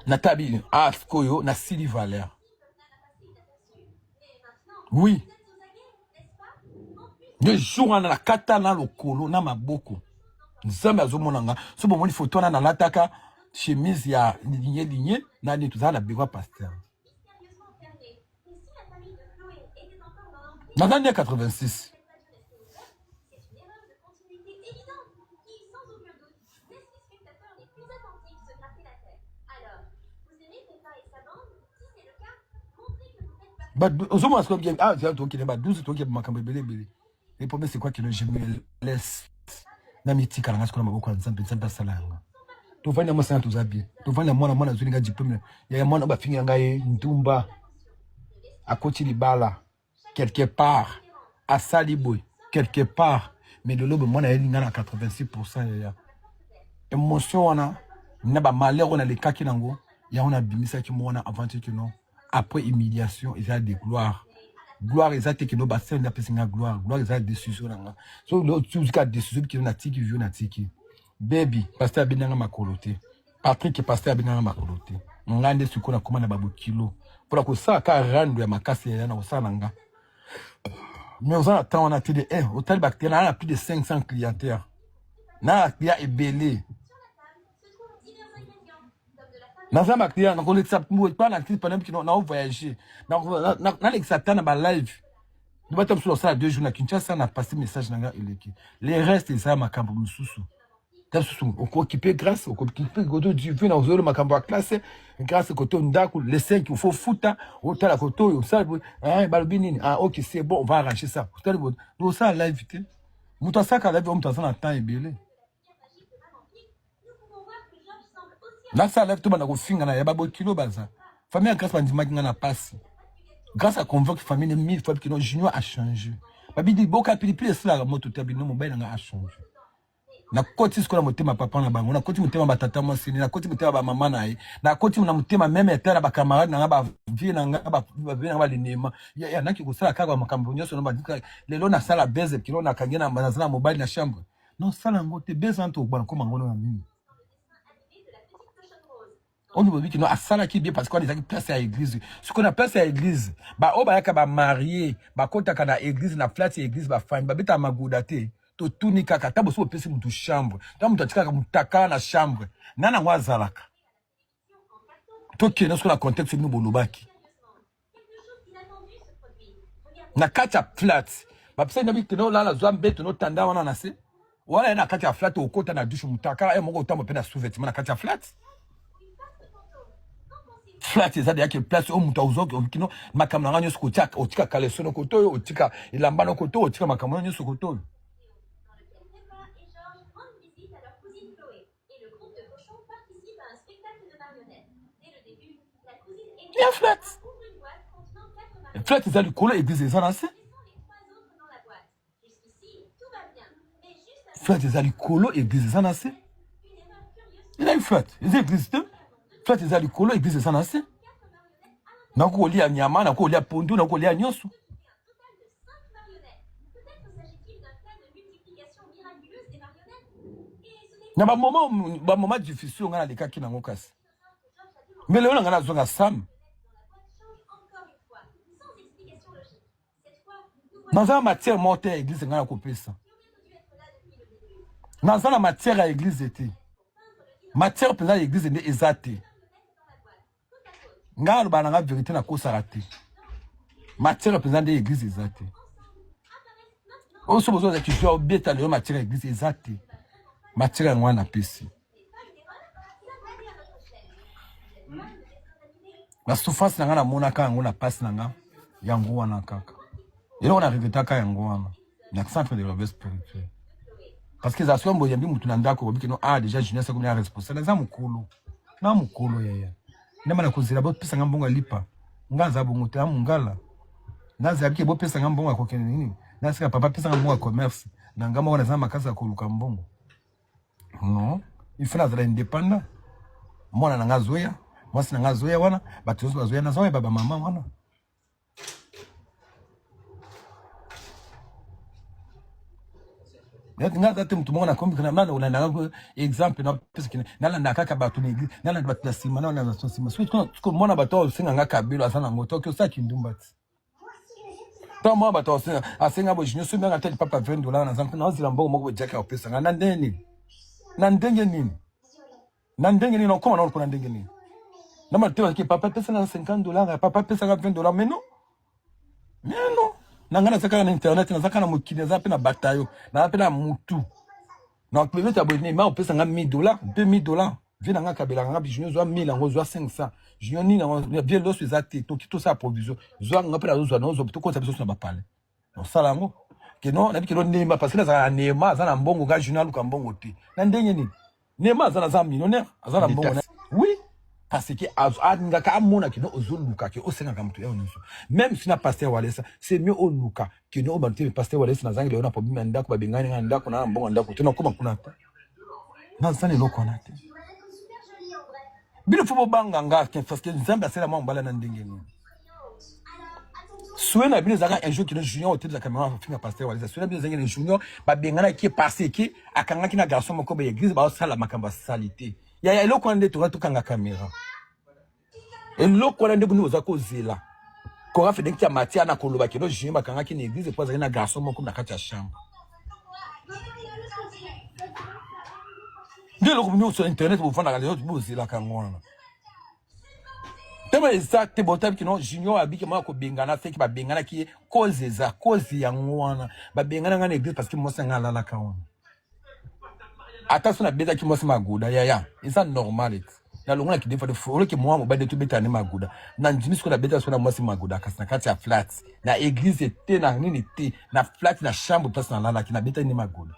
H: natabi ah sikoyo nasili valeur oui nde jour wana nakata na lokolo na maboko nzambe azomona nga so bomoni foto wana nalataka chemise ya linye linye na nini tozala na biro ya pasteur naza nde 86 ozomona sikoyo bien ah tokende ba 12 tokende makambo ebele ebele le problème c'est quoi que je me laisse na mitika na nga sikoyo na maboko ya nzambe nzambe asala yanga tovandi na mwasi na toza bien tovandi na mwana mwana azwi nga diplome ya mwana bafingi na ngai ndumba akoti libala quelque part asali boye quelque part mais lelo boye mwana ayeli nga na 86 pourcent yaya émotion wana na bamalheur oyo nalekaki nango yango nabimisaki mwana avant te kino après humiliation eza de gloire gloire eza te kino basele nde apesi nga gloire gloire eza décision na nga so ozika décision bikino natiki vio natiki baby pasteur abendanga makolo te Patrick pasteur abengaka makolo te nga nde sikoyo nakoma na babokilo mpona kosala ka rando ya makasi ya na kosala na nga mais oza na temps wana te de eh, otali baclient naa na plus de 500 clientèle naa na client ebele. Naza ba client nakolekisa pa na actrice pendant que na voyager. Nalekisa temps na ba live. Bata mosusu nasala 2 jours na Kinshasa na passer message na nga eleki. Le reste eza makambo mosusu. Ta mosusu okokipe grâce okokipe koto du na ozolo makambo ya classe grâce koto ndako le 5 il faut futa otala koto oyo osala boye balobi nini ah ok c'est bon on va arranger ça otali boye osala live te moto asalaka live oyo moto aza na temps ebele nasala live tobanda kofingana ya babokilo baza famille ya grâce bandimaki nga na pasi grâce a convoque famille ne mille fois kino junior a change babidi boka pilipili esalaka moto te abino mobali na nga a change nakoti sikoyo na motema papa na bango nakoti motema batata mwasi ne nakoti motema bamama na ye nakoti na motema meme ata na bacamarade na nga bavie na nga bavie na nga balinema ya naki kosala kaka makambo nyonso na lelo nasala beze kino nakangi naza na mobali na chambre Nasala yango te beza nto okobana koma ngo na nini oyo bobi kino asalaki bien parce que wana ezalaki place ya église sikoyo na place ya église baoyo bayaka bamarie bakotaka na église na flat ya église bafandi babetaka maguda te totuni kaka ata bosi bopesi motu chambre ntango moto atikaka motakala na chambre nani yango azalaka tokende sikoyo na contexte bino bolobaki na kati ya flat bapesaki na bikende olala zwa mbeto notanda wana na se wana ye na kati ya flat okota na douche mutakala ye moko otamba mpe na sous-vêtement na kati ya flat flat eza deya ke place oyo moto azwa kino makambo na ngai nyonso kotia otika kaleso no koto oyo otika elamba no koto oyo otika makambo na nyonso koto oyo ya flat flat eza likolo eglise eza na se flat eza likolo eglise eza na se ezali flat eza eglise te flat eza likolo eglise eza na se nakoki kolia nyama nakoki kolia pondu nakoki kolia nyonso na bamoment bamoment difficile ngai nalekaki nango kasi me lelo na ngai nazonga sam naza na matière moko te ya eglise ngai nakopesa naza na matière ya eglise te matière mpenza ya eglise nde eza te ngai aloba na ngai verité nakosaka te matière mpenza nde eglise eza te oyo so bozozala kizwa obeta lelo matière ya eglise eza te matière yango wana napesi na souffrance na ngai namonaka yango na pasi na ngai yango wana kaka eloko na regretaka yango wana na centre de réveil spirituel parce que ezala soki boyambi motu na ndako bobi kino ah déjà junior akomi na responsable naza mokolo na mokolo yaya ndema na kozela bopesa nga mbongo ya lipa nga aza bongo te amongala nazala bike bopesa nga mbongo ya kokende nini nasika papa pesa nga mbongo ya commerce na nga moko naza makasi ya koluka mbongo non il faut nazala indépendant mwana na nga azoya mwasi na nga azoya wana bato nyonso bazoya naza oyeba bamama wana nga aza te moto moko nakomi nalandaka exemple napesaki nalandaka kaka bato na eglise nalanda bato na nsima nalanda bato na nsima soki mwana bato oyo osenga nga kabelo aza nango toki osala kindumba ti ntango mwana bato asenga asenga bo junior soki nanga te lipapa 20 dollar naza nazela mbongo moko bojaki akopesa nga na ndenge nini na ndenge nini na ndenge nini okoma na na ndenge nini na mateo ke papa pesa nga 50 dollars papa pesa nga 20 dollars mais non mais non na nga naza kaka na internet naza kaka na mokili naza mpe na batayo naza mpe na mutu na pemete ya boye ma opesa nga 1000 dollars mpe 1000 dollars vie na nga akabelaka nga junior zwa 1000 yango zwa 500 junior nini yango vie loso eza te toki tosala provision zwa nga mpe nazozwa nazozwa tokotisa biso na bapale osala yango ke non nayebi kelo nema parce que nazala na nema aza na mbongo nga junior aluka mbongo te na ndenge nini nema aza naza millionnaire aza na mbongo oui parce que alingaka amona kino ozoluka ke osengaka moto yayo nyonso même si na pasteur walesa c'est mieux oluka kino oyo bato te pasteur walesa nazangi lelo na problème ya ndako babengani nga ndako na mbongo ya ndako te nakoma kuna te naza na eloko wana te bino fo bobanga nga parce que nzambe asala mwa mobala na ndenge nini souhait na bino ezalaka un jour kino junior otelisa caméra afinga pasteur walesa souhait na bino ezalaki na junior babenganaki ye parce que akangaki na garçon moko ba église baosala makambo ya salite yaya eloko wana nde toka tokanga caméra eloko wana nde bino boza kozela kora fedeki ya matia na koloba kino junior bakangaki na église po azalaki na garçon moko na kati ya chambre nde eloko nyonso internet bofandaka lelo bozelaka yango wana.
G: Tema eza te botabi kino Junior abiki mwa kobengana seki babenganaki ye cause eza cause yango wana babengana nga na église parce que mwasi nga alalaka wana ata so nabetaki mwasi maguda yaya eza normal ete nalongolaki defa de oleke mwa mobali nde tobetana nde maguda na ndimi sikoyo nabeta sikoyo na mwasi maguda kasi na kati ya flat na église te na nini te na flat na chambre place nalalaki nabetaki nde maguda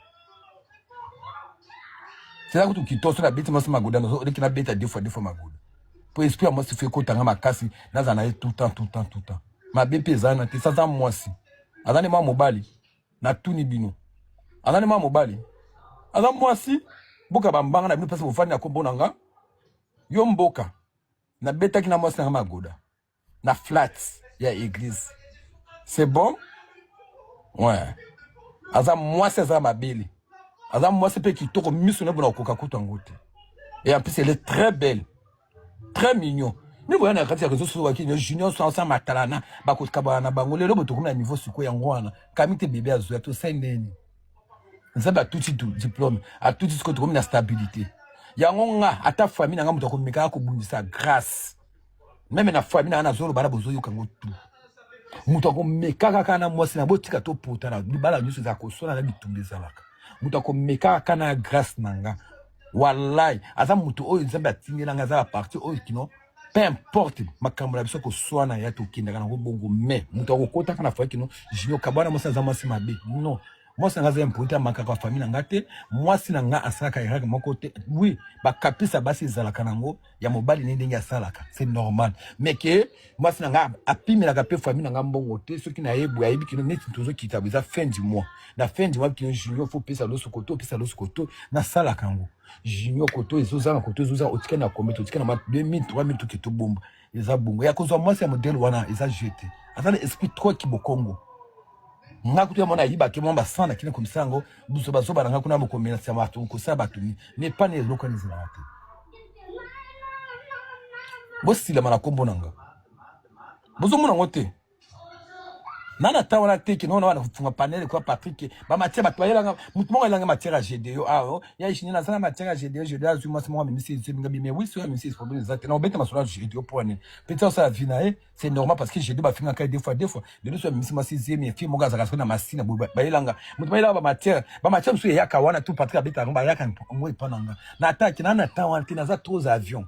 G: seza kutu kitoso nabeti mwasi maguda oleki nabeta deux fois deux fois maguda po esprit ya mwasi fo ekotanga makasi nazala na ye tout temps tout temps tout temps mabe mpe eza na te saza mwasi aza nde mwa mobali natuni bino aza nde mwa mobali aza mwasi mboka bambanga na bino mpasi bofandi na kombo na nga yo mboka nabetaki na mwasi na nga magoda na flat ya église c'est bon ouais aza mwasi aza mabele aza mwasi mpe kitoko miso na bona kokoka kutu yango te et en plus elle est très belle très mignon ni boya na kati ya réseau sociaux baki junior so asa matalana bakokabana na bango lelo botokomi na niveau sikoyo yango wana kami te bebe azoya tosali ndeni nzambe atuti diplôme atuti sikoyo tokomi na stabilité yango nga ata famille na nga moto akomekaka kobundisa grâce meme na famille na nga nazoloba na bozoyoka yango tu moto akomekaka kaka na mwasi na botika topotana libala nyonso ezala koswana na bitumba ezalaka moto akomekaka kaka na grâce na nga Wallahi, aza moto oyo Nzambe atindela nga aza la partie oyo kino peu importe makambo na biso koswana ya tokendaka nango bongo mais moto akokotaka na foyer kino junior kabwana mwasi aza mwasi mabe non mwasi na nga aza impoli amakaka famille na nga te mwasi na nga asalaka erreur moko te oui bakapisa basi ezalaka nango ya mobali ne ndenge asalaka c'est normal mais ke mwasi na nga apimelaka mpe famille na nga mbongo te soki naye boye ayebi kino neti tozokita boye eza fin du mois na fin du mois kino junior fo opesa loso koto opesa loso koto nasalaka yango junior koto ezozanga koto ezozanga otikali na kombe totikali na ma 2000 3000 toke tobomba eza bongo ya kozwa mwasi ya modele wana eza jeu te aza na esprit trop kibokongo nga kutu ya mwana ayibaki mwa basana kina komisa yango buso bazoba na nga kuna bokomelasa bato kosala bato mi mais pani eloko wana ezalaka te bosilama na nkombo na nga bozomona yango te nana ata wana te ke nona wana kofunga panel kwa Patrick ba matière bato bayelanga moto moko ayelanga matière ya GDO ah oh ya ishini nasala matière ya GDO GDO azwi mwasi moko amemisi ezwi minga bime oui soki amemisi problème eza te na obeta masolo ya GDO mpo wana petit osala vie na ye c'est normal parce que GDO bafingaka ye deux fois deux fois lelo soki amemisi mwasi zemi fille moko azalaka soki na masina boye bayelanga moto bayelanga ba matière ba matière mosusu eyaka wana tout Patrick abeta yango bayaka yango epa na nga na ataki na na temps wana te naza trop avion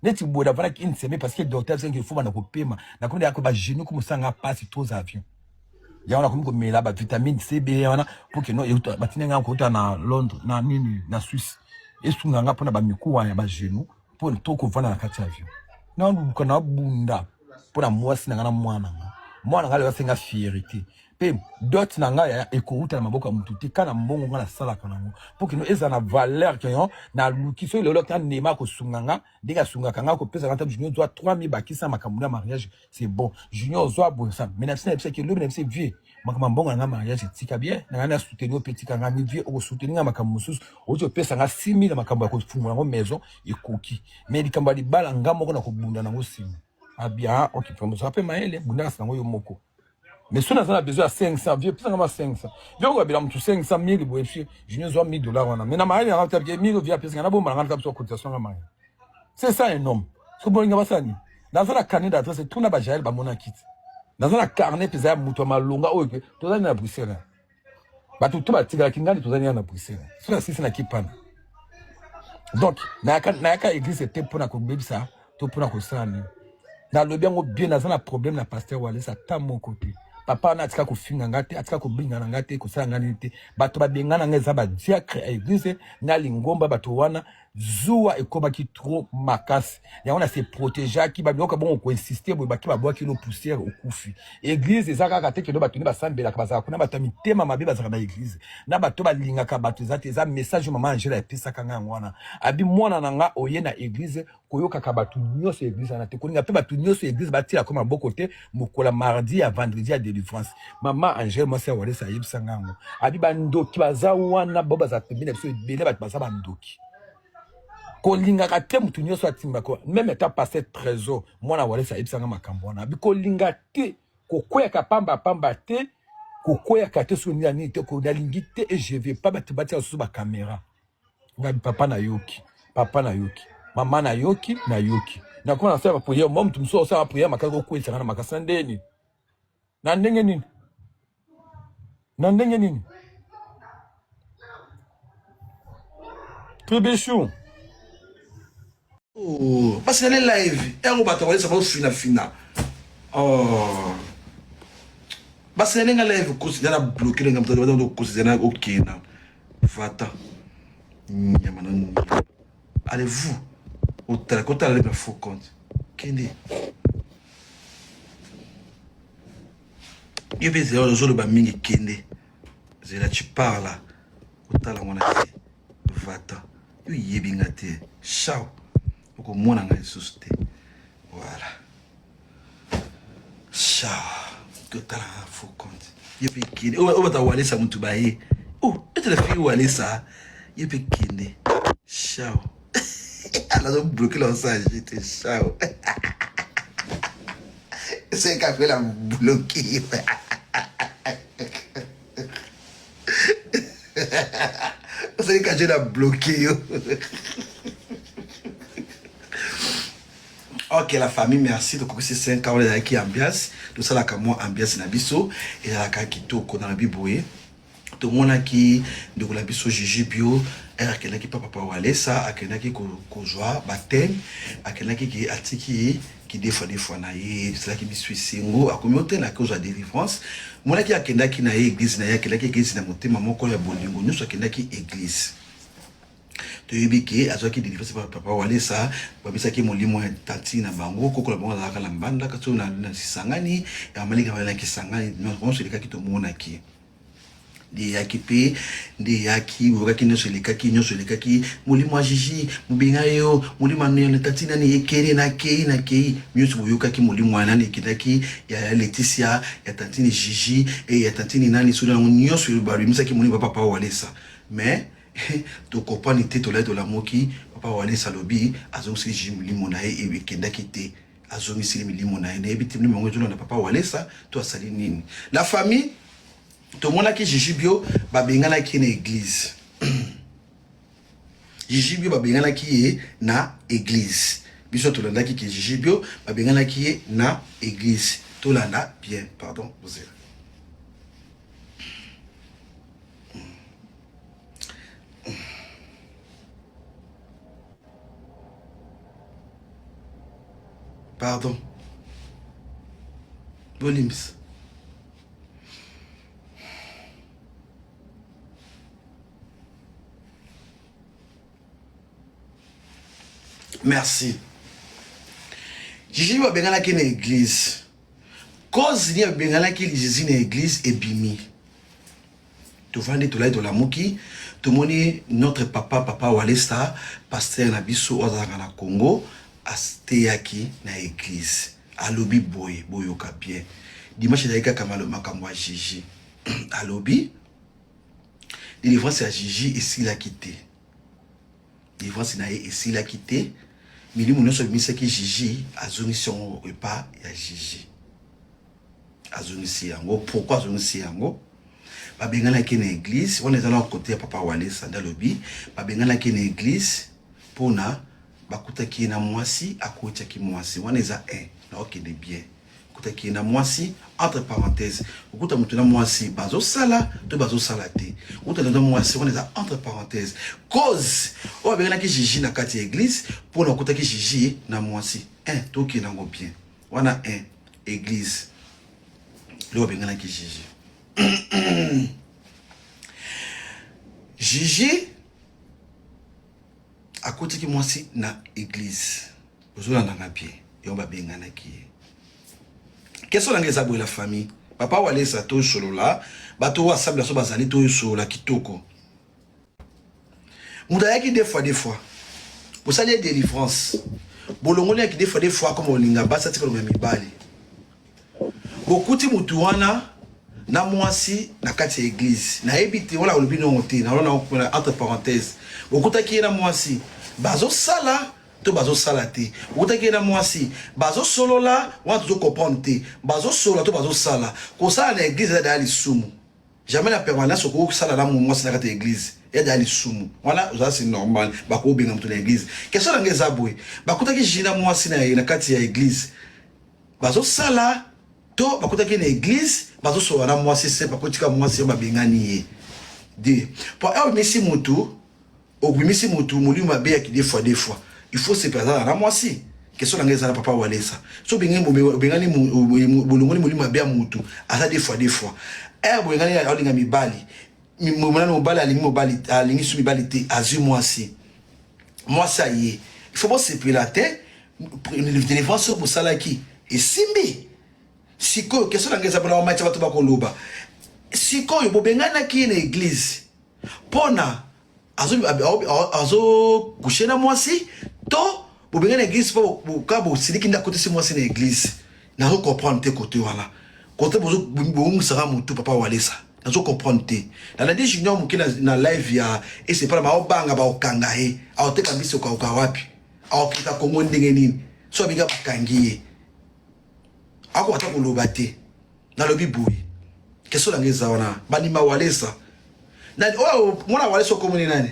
G: neti boye navandaki une semaine parce que docteur asengi il faut banda kopema nakomi yako bagenou komosanga mpasi trop avion yango nakomi komela bavitamine C B wana po ke no batindi nga kouta na Londres na nini na Suisse esunga nga mpona bamikuwa ya bagenou mpo to kovanda na kati ya avion naluka nabunda mpona mwasi na nga na mwana nga mwana nga lelo asenga fierté mpe dot na ngai ekouta na maboko ya motu te ka na mbongo nga nasalaka nango mpo kino ezala na valeur keyo naluki soki lelo ta nema kosunga nga ndenge asungaka nga kopesa nga ta junior zwa 3000 bakisa makambo na mariage c'est bon junior zwa boye sa mais na biso na biso ke lobi na biso vieux makambo ya mbongo na nga mariage etika bien na nga na soutenir mpe etika nga mi vieux okosoutenir nga makambo mosusu oti opesa nga 6000 na makambo ya kofungola yango maison ekoki mais likambo ya libala nga moko na kobunda nango nsima abia ok vraiment mpe mayele bundaka nango yo moko mais soki naza na besoin ya 500 vieux pesanga ma 500 vieux okabela motu 500 1000 boye puis junior zwa 1000 dollars wana mais na mayele nanga tabi 1000 vieux apesanga nabomba nanga ta biso cotisation nga mayele c'est ça un homme soki bolinga basala nini naza na carnet d'adresse tuna bajael bamonaki te naza na carnet mpenza ya moto ya malonga oyo mpe tozali na Bruxelles bato to batikalaki ngani tozali na Bruxelles soki asisi na kipana donc nayaka nayaka église te mpona kobebisa to mpona kosala nini nalobi yango bien naza na problème na pasteur Walesa ata moko te papa wana atika kofinga nga te atika kobenga na nga te kosala nga nini te bato babenga na nga eza badiacre ya église na lingomba bato wana zuwa ekomaki trop makasi yango na se protégeaki babiloko bongo koinsiste boye baki babwaki no poussière okufi église eza kaka te kendo bato nde basambelaka bazalaka kuna bato ya mitema mabe bazalaka na église na bato balingaka bato eza te eza message oyo mama Angela epesaka nga yango wana abi mwana na nga oye na église koyokaka bato nyonso ya église wana te kolinga mpe bato nyonso ya église batielako maboko te mokolo ya mardi ya vendredi ya délivrance mama Angele mwasi ya Walesa ayebisa nga yango abi bandoki baza wana bao bazala pembeni na biso ebele bato baza bandoki kolingaka te motu nyonso atimbako même ata pasteur Trésor mwana Walesa ayebisanga makambo wana abi kolinga te kokweyaka pamba pamba te kokweyaka te soki nini nini te nalingi te et je vais pas bato batia lisusu bacaméra ngai papa nayoki papa nayoki mama nayoki nayoki. Nakoma nasala ba prière, mwa mutu mosusu osala prière makasi okweyisa nga na makasi na ndenge nini? Na ndenge nini? Na ndenge nini? Tribichou.
I: Oh, basi na live yango bato bakolesa bazofina fina oh. basi na ndenge live kosi na bloke ndenge moto aza kosi na okenda vata nyama na nyama allez vous otala kotala live na faux compte kende yo mpe zela ozoloba mingi kende zela tu parles kotala ngo na te vata yo yebi nga te ciao okomona nga lisusu te voilà ciao totala faux compte yo mpe kende oyo bato awalesa motu baye o etela fille walesa yo mpe kende ciao nazo bloquer la osage te ciao c'est café la bloquer osali kaje na bloquer yo ok la famille merci tokokisi 5 ans ezalaki ambiance tosalaka mwa ambiance na biso ezalaka kitoko nalobi boye Tomonaki ndeko na biso Gigi Bio ere akendaki pa papa Walesa, akendaki kozwa bapteme, akendaki ke atiki kidefa defa na ye, esalaki biso esengo, akomi ote na kozwa delivrance. Monaki akendaki na ye eglise na ye, akendaki eglise na motema moko ya bolingo nyonso, akendaki eglise. Toyebi ke azwaki delivrance pa papa Walesa, babisaki molimo ya tantine na bango, koko na bango azalaka na mbanda, kasi na Kisangani, ya malika na Kisangani, nyonso elekaki tomonaki. nde eyaki mpe nde eyaki boyokaki nyonso elekaki nyonso elekaki molimo ya jiji mobenga yo molimo ya tati nani ekende nakei nakei nyonso boyokaki molimo ya nani ekendaki ya leticia ya tantine jiji e ya tantine nani soki yango nyonso babimisaki molimo ya papa walesa mais tokopani te tolai tolamoki papa walesa alobi azongiseli jiji molimo na ye ekendaki te azongiseli milimo na ye nayebi te milimo yango ezolanda papa walesa to asali nini la famille tomonaki Gigi Bio babenganaki ye na église Gigi Bio babenganaki ye na église biso tolandaki ke Gigi Bio babenganaki ye na église tolanda bien pardon bozela pardon bolimbisa Merci. Jésus babenganaki na église. Cause nini babenganaki Jésus na église ebimi. Tovandi tolai tolamuki tomoni notre papa papa Walesa pasteur na biso oyo azalaka na Congo ateyaki na église. Alobi boye boyoka bien. Dimanche ezalaki kaka makambo ya Gigi. Alobi delivrance ya Gigi esilaki te. Delivrance na ye esilaki te. Milimo nyonso abimisaki Gigi azongisi yango epa ya Gigi. Azongisi yango. Pourquoi azongisi yango? Babenganaki na église, wana eza na côté ya papa Walesa nde alobi babenganaki na église mpona bakutaki ye na mwasi, akotiaki mwasi wana eza 1 na okende bien okutaki ye na mwasi entre parenthèse okuta moto na mwasi bazosala to bazosala te okuta na mwasi wana eza entre parenthèse cause oyo abenganaki Gigi na kati ya église mpona okutaki Gigi na mwasi 1 tokende yango bien wana 1 église nde babenganaki Gigi Gigi akotaki mwasi na église ozolandanga bien yango babenganaki ye question na ngai eza boye la famille papa walesa tosolola bato oyo asambela so bazali tosolola kitoko moto ayaki deux fois deux fois bosali ye délivrance bolongoli yaki deux fois deux fois akoma kolinga basi atika kolonga mibali bokuti motu wana na mwasi na kati ya eglise nayebi te wana olobi nongo te nalona entre parenthèse bokutaki ye na mwasi bazosala to bazosala te bokutaki ye na mwasi bazosolola wana tozo comprendre te bazosolola to bazosala kosala na eglise eza daya lisumu jamais na permanence okoki kosala na mwasi na kati ya eglise. Ya deja lisumu wana oza c'est normal bakobenga moto na église. Question na ngai eza boye, bakutaki Gigi na mwasi na ye na kati ya église bazosala to bakutaki na église bazosolola na mwasi se bakotika mwasi yo babengani ye de po awa obimisi motu obimisi motu molimo mabe ya deux fois deux fois il faut sepela azala na mwasi. Question na ngai eza na papa Walesa, so obengani bolongoli molimo mabe ya motu aza deux fois deux fois ere boyengani alinga mibali nani mobali alingi mobali alingi su mibali te azwi mwasi mwasi aye il faut bosepela te délivrance oyo bosalaki esimbi. Sikoyo question na ngai eza mpona bamatia bato bakoloba sikoyo bobenganaki ye na église mpona azo couche na mwasi to bobengani na église mpo ka bosiliki nde akotisi mwasi na église. Nazo comprendre te kote wana kote bozongisaka motu papa Walesa, nazo comprendre te. Nalandi Junior moke na live ya esepala baobanga baokanga ye aoteka mbisi okauka wapi aokita Kongo ndenge nini so abinga bakangi ye akoka ata koloba te. Nalobi boye question na ngai eza wana bandima Walesa nani oyo mwana Walesa okomoni nani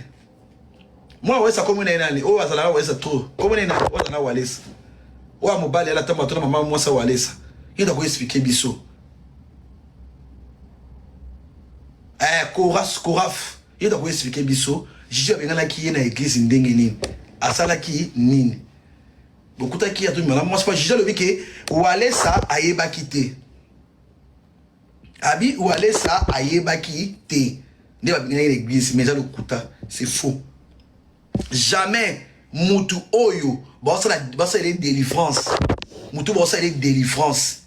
I: mwana Walesa akomi na ye nani oyo azalaka Walesa trop komoni nani oyo azala Walesa oyo mobali alata bato na mama mwasi Walesa ye ndako explique biso eh koras koraf ye ndako explique biso Jiji abenganaki ye na église ndenge nini asalaki nini bokutaki atobima na mwasi pa Jiji alobi ke Walesa ayebaki te abi Walesa ayebaki te nde babenganaki na église mais eza lokuta, c'est faux. Jamais mutu oyo basala ye délivrance mutu basala ye délivrance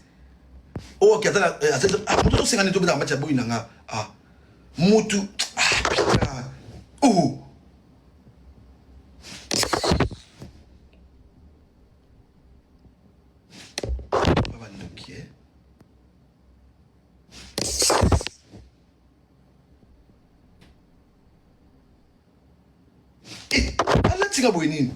I: oyo ata mutu tosenga nde tobetaka match ya boyi na nga ah mutu ah putain oh bandoki eh? Eh, alatinga boye nini?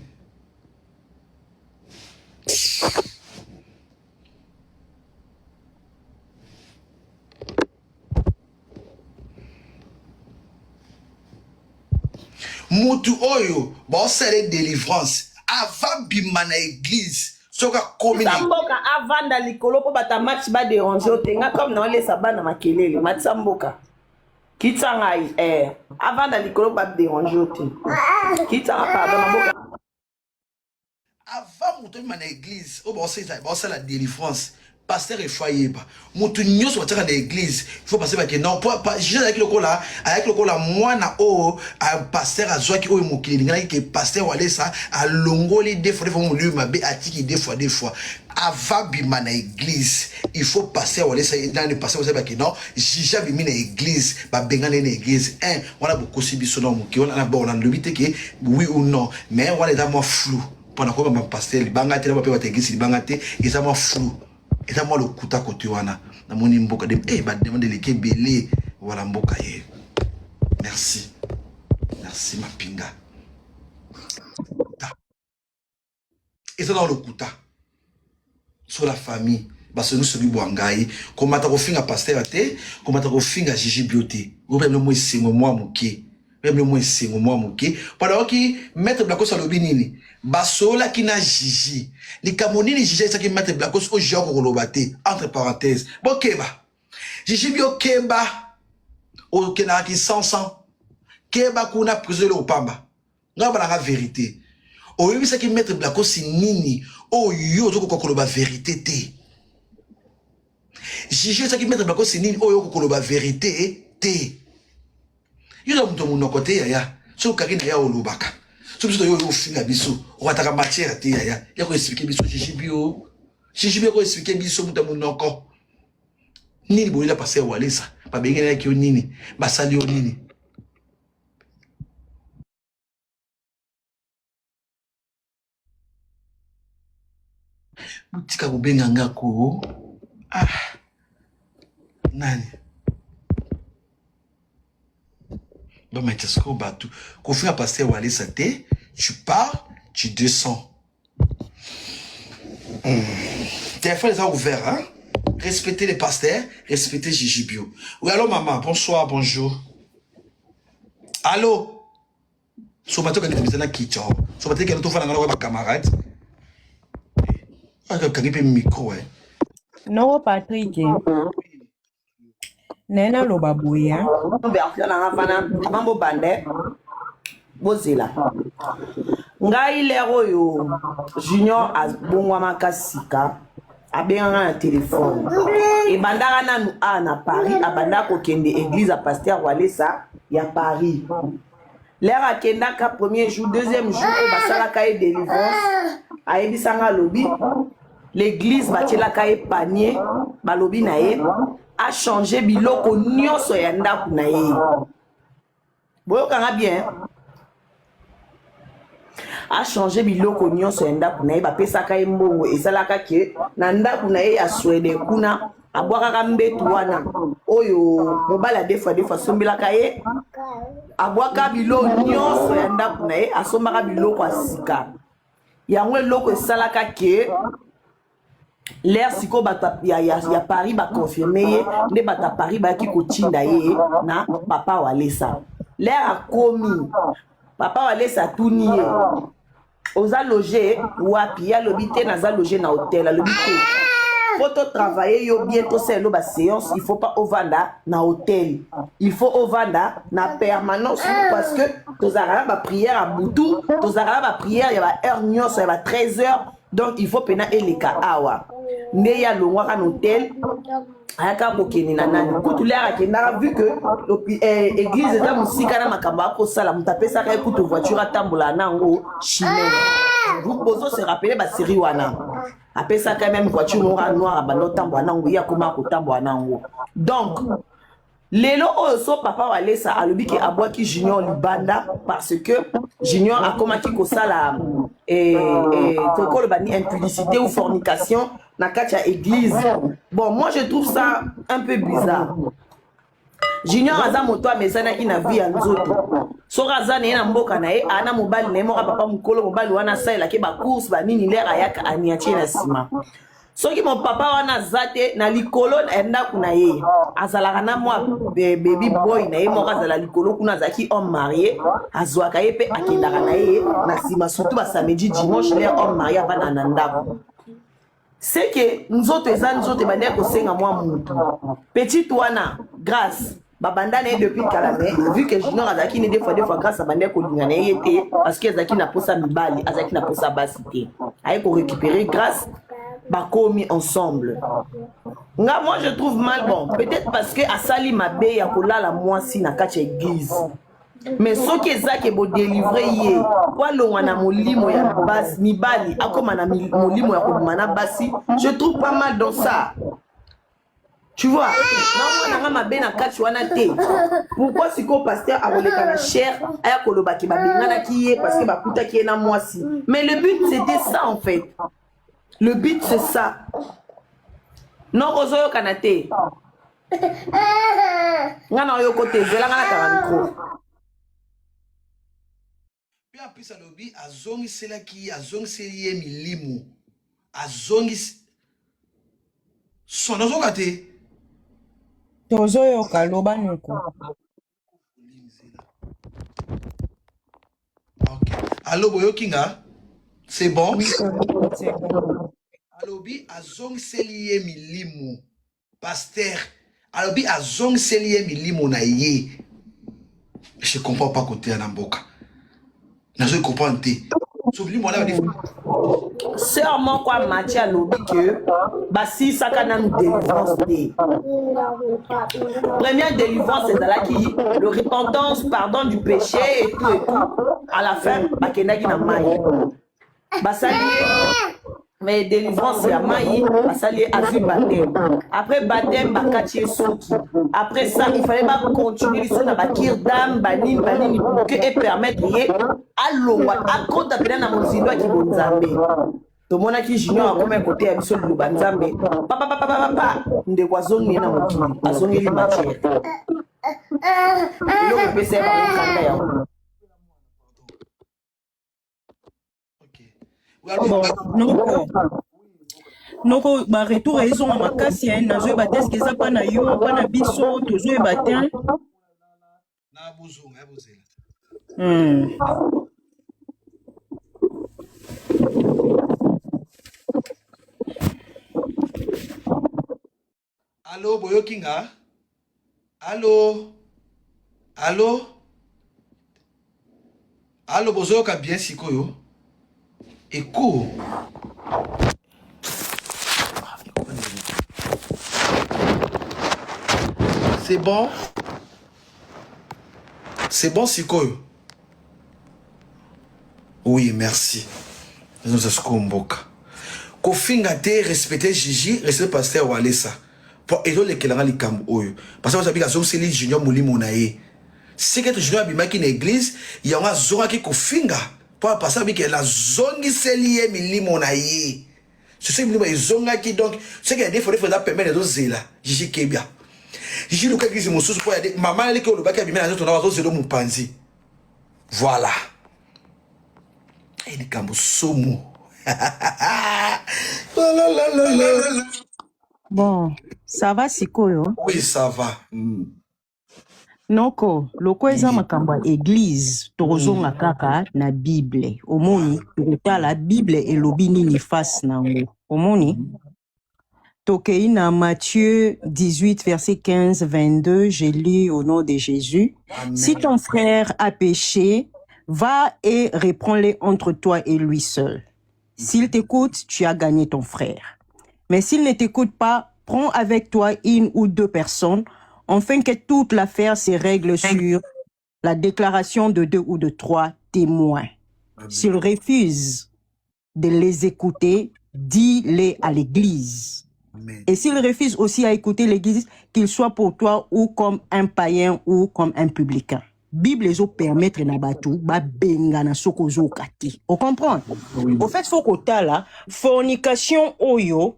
I: Mutu oyo baosala délivrance avant bima na église soki akomi
J: na mboka avanda likolo mpo bata match baderange yo te. Nga comme naolesa bana makelele, matisa mboka kitisa ngai eh. Avanda likolo baderange yo te, kitanga pardon maboka.
I: Avant moto abima na église oyo baosala délivrance, pasteur efo ayeba motu nyonso batiaka na église. Il faut passer bake non po Jésus azalaki lokola ayaki lokola mwana oyo pasteur azwaki oyo mokili elinganaki ke pasteur Walesa alongoli deux fois deux fois molimo mabe atiki deux fois deux fois. Avant bima na église, il faut pasteur Walesa nani pasteur Walesa bake non Jiji abimi na église babengani ye na église un wana bokosi biso na moke wana na bon nalobi te ke oui ou non mais wana eza mwa flou mpona koyeba pasteur libanga te na bape bato église libanga te eza mwa flou eza mwa lokuta kote wana. Namoni mboka de eh, bademande eleki ebele wala mboka ye. Merci, merci mapinga eza na lokuta sur la famille basongisongi bwa ngai komata kofinga pasteur te komata kofinga Jiji Bio te oyo bino mwa esengo mwa moke oyo bino mwa esengo mwa moke mpo nayoki maître Blakos alobi nini basololaki na Jiji likambo nini Jiji ayesaki maître Blakos oyo Jiji akokoloba te entre parenthèse bokeba Jiji Bio keba okendaka kisansan keba kuna prison eloko pamba ngai balanga vérité oyebisaki maître Blakosi nini oyo yo ozokoka koloba vérité te Jiji oyebisaki maître Blakosi nini oyo okoka koloba vérité te yo oza moto ya monoko te yaya soki okangi na ya olobaka so biso toyo oyo ofinga biso okataka matière te yaya ya koexplike biso Jiji Bio Jiji Bio koexplike biso moto ya monoko nini boyela pasteur Walesa babengelaki yo nini basali yo nini. Botika kobenga nga ko ah nani bamatia sikoyo bato kofinga pasteur Walesa te tu pars tu descends Téléphone est ouvert, hein? Respectez les pasteurs, respectez Gigi Bio. Oui, alors maman, bonsoir, bonjour. Allo soba te okangisa biza na kicho soba te kende tofanda ngana ba camarade akangi mpe micro eh.
K: Noko Patrick naye naloba boye hein.
J: Version na nga vana avant bobanda eh. Bozela ngai lere oyo junior abongwamaka sika abengaka na telefone ebandaka nanu a na paris abandaka kokende eglise ya pasteur walesa ya paris lere akendaka premier jour deuxième jour oyo basalaka ye délivrance ayebisanga alobi l'église batielaka ye panier balobi na ye achange biloko nyonso ya ndako na ye boyokanga bien achange biloko nyonso ya ndako na ye bapesaka ye mbongo esalaka ke na ndako na ye ya swede kuna abwakaka mbetu wana oyo mobali ya defwa defwa asombelaka ye abwaka biloko nyonso ya ndako na ye asombaka biloko ya sika yango eloko esalaka ke l'air sikoyo bato ya, ya, ya paris baconfirme ye nde bato ya paris bayaki kotinda ye na papa walesa l'air akomi papa walesa atuni ye oza loge wapi ye alobi te naza loge na hotel alobi te po totravaille yo bien tosalelo baséance il faut pas ovanda na hotel il faut ovanda na permanence parce que tozalaka na baprière ya butu tozalaka na baprière ya baheure nyonso ya ba 13 heures donc il faut pena eleka awa nde ye alongwaka na hotel ayaka kokende na nani kutu lere akendaka vu que eh, église eza mosika na makambo akosala moto apesaka ye kutu voiture atambola na yango chimene bozo se rappeler baserie wana apesaka ye meme voiture moko noire abanda otambola na yango ye akoma kotambola na yango donc Lelo oyo so papa Walesa alobi ke abwaki Junior libanda parce que Junior akomaki kosala eh, eh, tokoloba ni impudicité ou fornication na kati ya église. Bon, moi je trouve ça un peu bizarre. Junior aza moto amesanaki na vie ya nzoto soki aza na ye na mboka na ye ana mobali na ye moko papa mokolo mobali wana asalelaki bacourse banini lere ayaka aniatie na nsima soki mon papa wana aza te na likolo ya ndako na ye azalaka na mwa baby boy na ye moko azala likolo kuna azalaki homme marie azwaka ye mpe akendaka na ye na nsima surtout basamedi dimanche le homme marie avanda na ndako seke nzoto eza nzoto ebandaki kosenga mwa mutu petite wana grâce babanda na ye depuis kala mais vu que junior azalaki ne deux fois deux fois grâce abandaki kolinga na ye te parce que azalaki na posa mibali azalaki na posa basi te aye korécupérer grâce bakomi ensemble nga moi je trouve mal bon peut-être parce que asali mabe ya kolala mwasi na kati ya église mais soki eza ke bodelivre ye po alongwa na molimo ya basi mibali akóma na molimo ya kobima na basi je trouve pas mal dans ça tu vois namona nga mabe na kati wana te pourquoi sikoyo pasteur akoleka na chair aya koloba ke babenganaki ye parce que bakutaki ye na mwasi mais le but c'était ça en fait le but c'est ça noko ozoyokana te nga na oyoko te zela nga nakanga micro
I: Pe en plus alobi azongiselaki ye azongiseli ye milimo azongisi son nazoyoka te.
K: Tozoyoka loba noko.
I: Ok. Allo boyoki nga? C'est bon?
K: Oui, c'est bon.
I: Alobi azongiseli ye milimo. Pasteur alobi azongiseli ye milimo na ye. Je comprends pas koteya na mboka. Nazo comprendre te. So milimo wana badi
J: Sœur moko amati alobi ke basilisaka nanu délivrance te. Première délivrance ezalaki le repentance, pardon du péché et tout et tout. À la fin bakendaki na mai. Basali ye mais délivrance ya mai basali ye azwi baptême après baptême bakati ye suki après ça il fallait bacontinue lisusu na bakir dame banini banini pour que epermettre ye alongwa akota mpena na mozindo ya kibonzambe tomonaki junior akomaki koteya biso liloba nzambe papapapapapa ndeko azongi ye na mokili azongeli matière eloko epesa ye bango kanda yango
K: Bon, noko noko ba retour ezonga makasi hein, nazoyeba te eske eza mpa na yo mpa na biso tozoyeba te
I: na bozonga ya bozela. Allo, boyoki nga? Allo? Allo? Allo, bozoyoka bien sikoyo? Eko. C'est bon? C'est bon sikoyo? Oui, merci. Nazosa sikoyo mboka. Kofinga te, respecter Gigi, respecter pasteur Walesa. Po ezolekela nga likambo oyo. Pasteur Walesa abika azongiseli Junior molimo na ye. Seke Junior abimaki na église, yango azongaki kofinga. Po pasteur abika nazongiseli ye milimo na ye. Soso milimo ezongaki donc ce que ya defo defo eza pembeni ezozela Gigi kebia. Gigi luka église mosusu po ya mama eleki olobaki abimi na nzoto na azozela mopanzi. Voilà. Likambo somo. La la la la la.
K: Bon, ça va sikoyo?
I: Oui, ça va.
K: Noko, loko eza makambo ya église, tokozonga kaka na Bible. Omoni, tokotala Bible elobi nini face nango. Omoni? Tokei na Matthieu 18, verset 15, 22, j'ai lu au nom de Jésus.
I: Amen.
K: Si ton frère a péché, va et reprends-le entre toi et lui seul. S'il t'écoute, tu as gagné ton frère. Mais s'il ne t'écoute pas, prends avec toi une ou deux personnes, afin que toute l'affaire se règle sur la déclaration de deux ou de trois témoins. S'il refuse de les écouter, dis-les à l'église.
I: Amen.
K: Et s'il refuse aussi à écouter l'église, qu'il soit pour toi ou comme un païen ou comme un publicain. Bible ezo permettre na bato babengana soki ozoyoka te. O comprendre?
I: Oui.
K: Au fait, faut kotala fornication oyo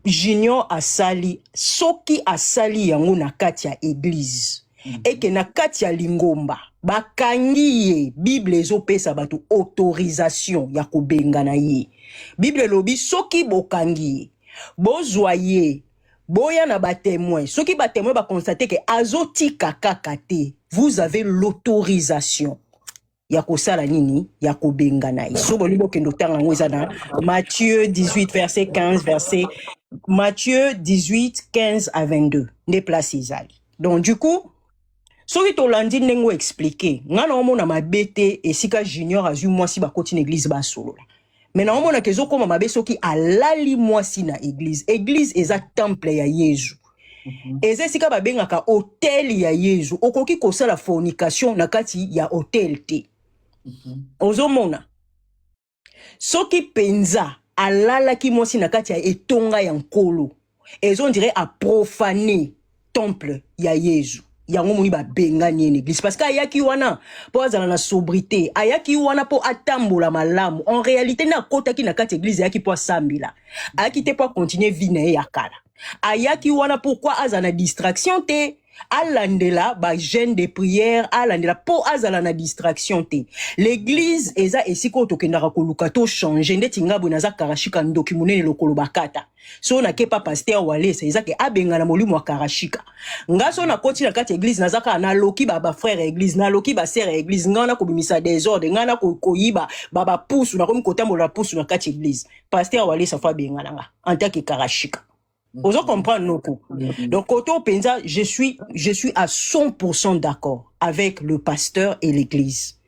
K: Junior asali, soki asali yango na kati ya église eke na kati ya lingomba bakangi ye, Bible ezopesa bato autorisation ya kobengana ye. Bible elobi soki bokangi ye, bozwa ye, boya na batémoin. Soki batémoin baconstate ke azotika kaka te, vous avez l'autorisation ya kosala nini, ya kobengana ye. So bolingi bokende otanga yango, eza na Matthieu 18 verset 15, verset Matthieu 18 15 à 22 nde place ezali. Donc du coup, soki tolandi ndenge oexplike, nga na omona mabe te esika Junior azwi mwasi bakoti na église basolola. Mais na omonaka ezokóma mabe soki alali mwasi na église. Église eza temple ya Yezu, eza esika babengaka autel ya Yezu. Okoki kosala fornication na kati ya autel te. Ozomona, soki mpenza alalaki mwasi na kati ya etonga ya Nkolo, ezo on dirait aprofane temple ya Yezu. Yango moni babengani ye na église, parce que ayaki wana mpo azala na sobriété, ayaki wana mpo atambola malamu. En réalité nde akotaki na kati ya église, ayaki mpo asambela, ayaki te mpo akontinue vie na ye ya kala. Ayaki wana pourquoi? Azala na distraction te, alandela bajeûne de prière, alandela mpo azala na distraction te. L'église eza esika oyo tokendaka koluka tochange. Ndeti nga boye, naza karashika, ndoki monene, lokolo bakata. So nakepa pasteur Walesa, eza ke abengana molimo ya karashika. Nga so nakoti na kati ya église, naza kaka naloki ba bafrère ya église, naloki basœur ya église, nga na kobimisa désordre, nga na koyiba bapusu, nakomi kotambola na pusu na kati ya église. Pasteur Walesa faut abengana nga en tant que karashika. Ozo comprendre, noko? Donc koto mpenza, je suis à 100% d'accord avec le pasteur et l'église,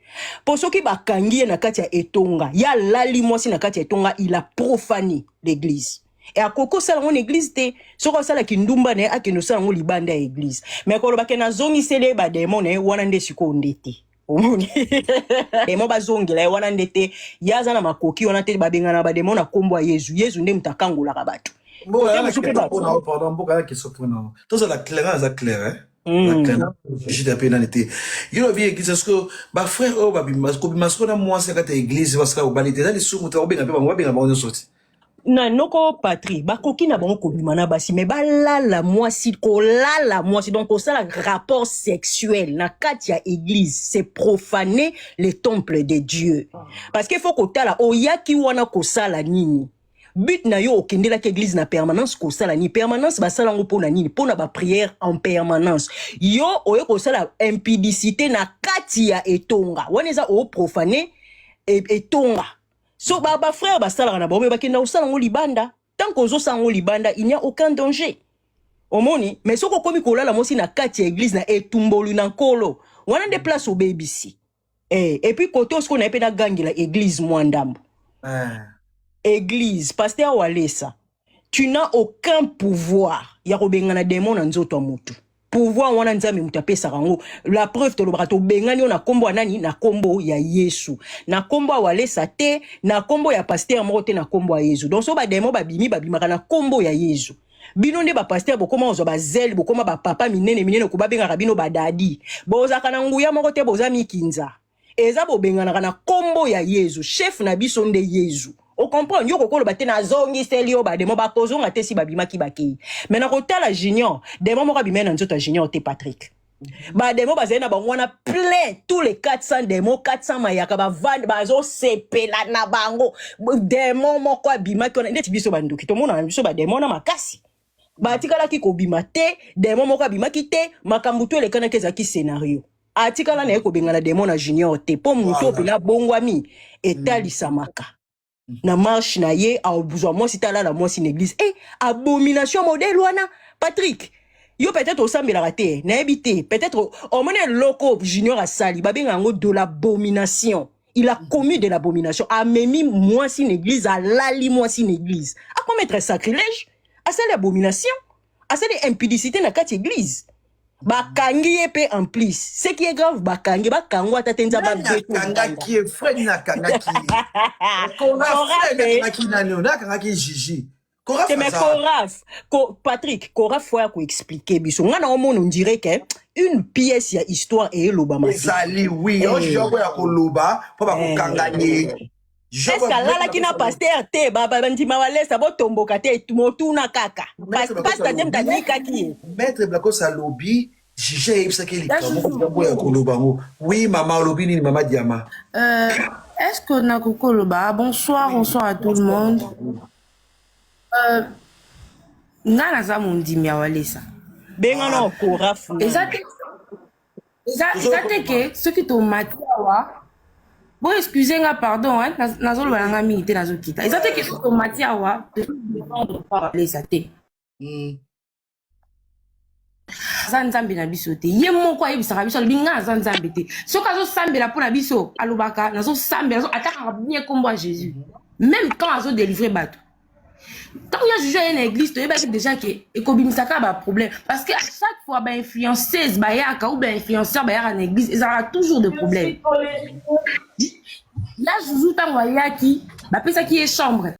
K: po soki bakangi ye na kati ya etonga, ye alali mwasi na kati ya etonga, il a profané l'église. E akoki osala yango na église te. Soki asalaki ndumba na ye, akende osala yango libanda ya église. Mais kolobake nazongiseli ye badémon na ye wana, nde sikoyo nde te. Omoni, démon bazongela ye wana nde te. Ye aza na makoki wana te. Babengana badémon na nkombo ya Yezu. Yezu nde moto akangolaka bato.
I: Mboka
K: Kote
I: ya na
K: mosusu mpe
I: question
K: bato
I: mpona yo, pardon, mboka ya question mpona yo. Tozala clair, aza clair, hein? Aza clair. Jita mpe nani te. Yo lobi église, est-ce que ba frère oyo babima kobima sikoyo na mwasi na kati ya église, basala bobali te, eza lisumu te? Bakobenga mpe bango, babenga bango nyonso te.
K: Na noko patrie, bakoki na bango kobima na basi, mais balala mwasi, kolala mwasi, donc kosala rapport sexuel na kati ya église, c'est profaner le temple de Dieu. Parce que faut kotala oyaki wana kosala nini. But na yo okendelaki église na permanence kosala nini? Permanence basala yango mpo na nini? Mpo na baprière en permanence. Yo oye kosala impudicité na kati ya etonga wana, eza oprofane etonga. So bafrère basalaka na bango, me bakenda kosala yango libanda. Tant que ozosala yango libanda, il n'y a aucun danger, omoni. Mais soki okomi kolala mwasi na kati ya église, na etumbolu na Nkolo, wana nde place obebisi. Et puis kote osiko na ye mpe nagangela église mwa ndambo. Église, pasteur Walesa, tu n'as aucun pouvoir ya kobengana démon na nzoto ya motu. Pouvoir wana, Nzambe moto apesaka yango. La preuve, tolobaka tobengani yo na nkombo ya nani? Na nkombo ya Yesu. Na nkombo ya Walesa te, na nkombo ya pasteur moko te, na nkombo ya Yesu. Donc so badémon babimi, babimaka na nkombo ya Yesu. Bino nde bapasteur bokóma kozwa bazele, bokóma bapapa minene minene, ko babengaka bino badadi. Bozalaka na nguya moko te, boza mikinza. Eza bobenganaka na nkombo ya Yesu. Chef na biso nde Yesu, ocomprendre? Yo kokoloba te nazongiseli yo badémon, bakozonga te. Si babimaki, bakei. Me na kotala Junior, démon moko abimai na nzoto ya Junior te. Patrick, badémon bazali na bango wana plein, tous les 400 démons, 400 mayaka bavandi, bazosepela na bango. Démon moko abimaki wana, ndeti biso bandoki tomonana biso badémon na makasi, batikalaki kobima te. Démon moko abimaki te. Makambo to elekanaki ezalaki scénario. Atikala na ye kobengana démon na Junior te, mpo motu oyo mpena abongwami etalisamaka na marche na ye. Azwa mwasi te, alala mwasi na église, e abomination modèle wana. Patrick, yo peut-être osambelaka te, nayebi te. Peut-être omoni eloko Junior asali, babenga yango de l'abomination. Il a commis de l'abomination. Amemi mwasi na église, alali mwasi na église, acommettre sacrilège, asali abomination, asali impudicité na kati église. Bakangi ye mpe en plus, ce qui est grave, bakangi, bakangwa ata te. Nzambe.
I: Nani akangaki ye? Frère nini akangaki ye? Kora, frère akangaki nani? Oyo akangaki Gigi? Kora.
K: Te, mais Koraf ko, Patrick, Koraf fo ya koexpliquer biso. Nga na omona, on dirait que une pièce ya histoire eyelobama te.
I: Ezali, oui, yo jogo ya koloba mpo bakokanga ye.
K: Est-ce alalaki na pasteur te? Bandima Walesa botomboka te, motuna kaka pasteur te moto anikaki ye.
I: Maître Blakos alobi juge ayebisaki likambo moko ya koloba yango. Oui mama, olobi nini, mama Diama?
L: Est-ce que nakoki koloba? Bonsoir, bonsoir à tout le monde. Nga naza mondimi ya Walesa.
K: Bengana Koraf.
L: Eza te, eza te ke soki tomati awa, bo excuse nga, pardon hein, nazoloba na nga mingi te, nazokita. Eza te ke soki tomati awa todéfendre Walesa te. Aza Nzambe na biso te. Ye moko ayebisaka biso, alobi nga aza Nzambe te. Soki azosambela mpo na biso, alobaka nazosambela, atakaka bien nkombo ya Jésus, même quand azodélivre bato. Ntango ya juge aye na église, toyebaki déjà ke ekobimisaka baproblème, parce que à chaque fois bainfluenceuse bayaka ou bainfluenceur bayaka na église, ezalaka toujours de problème. Ya juju, ntango ayaki, bapesaki ye chambre.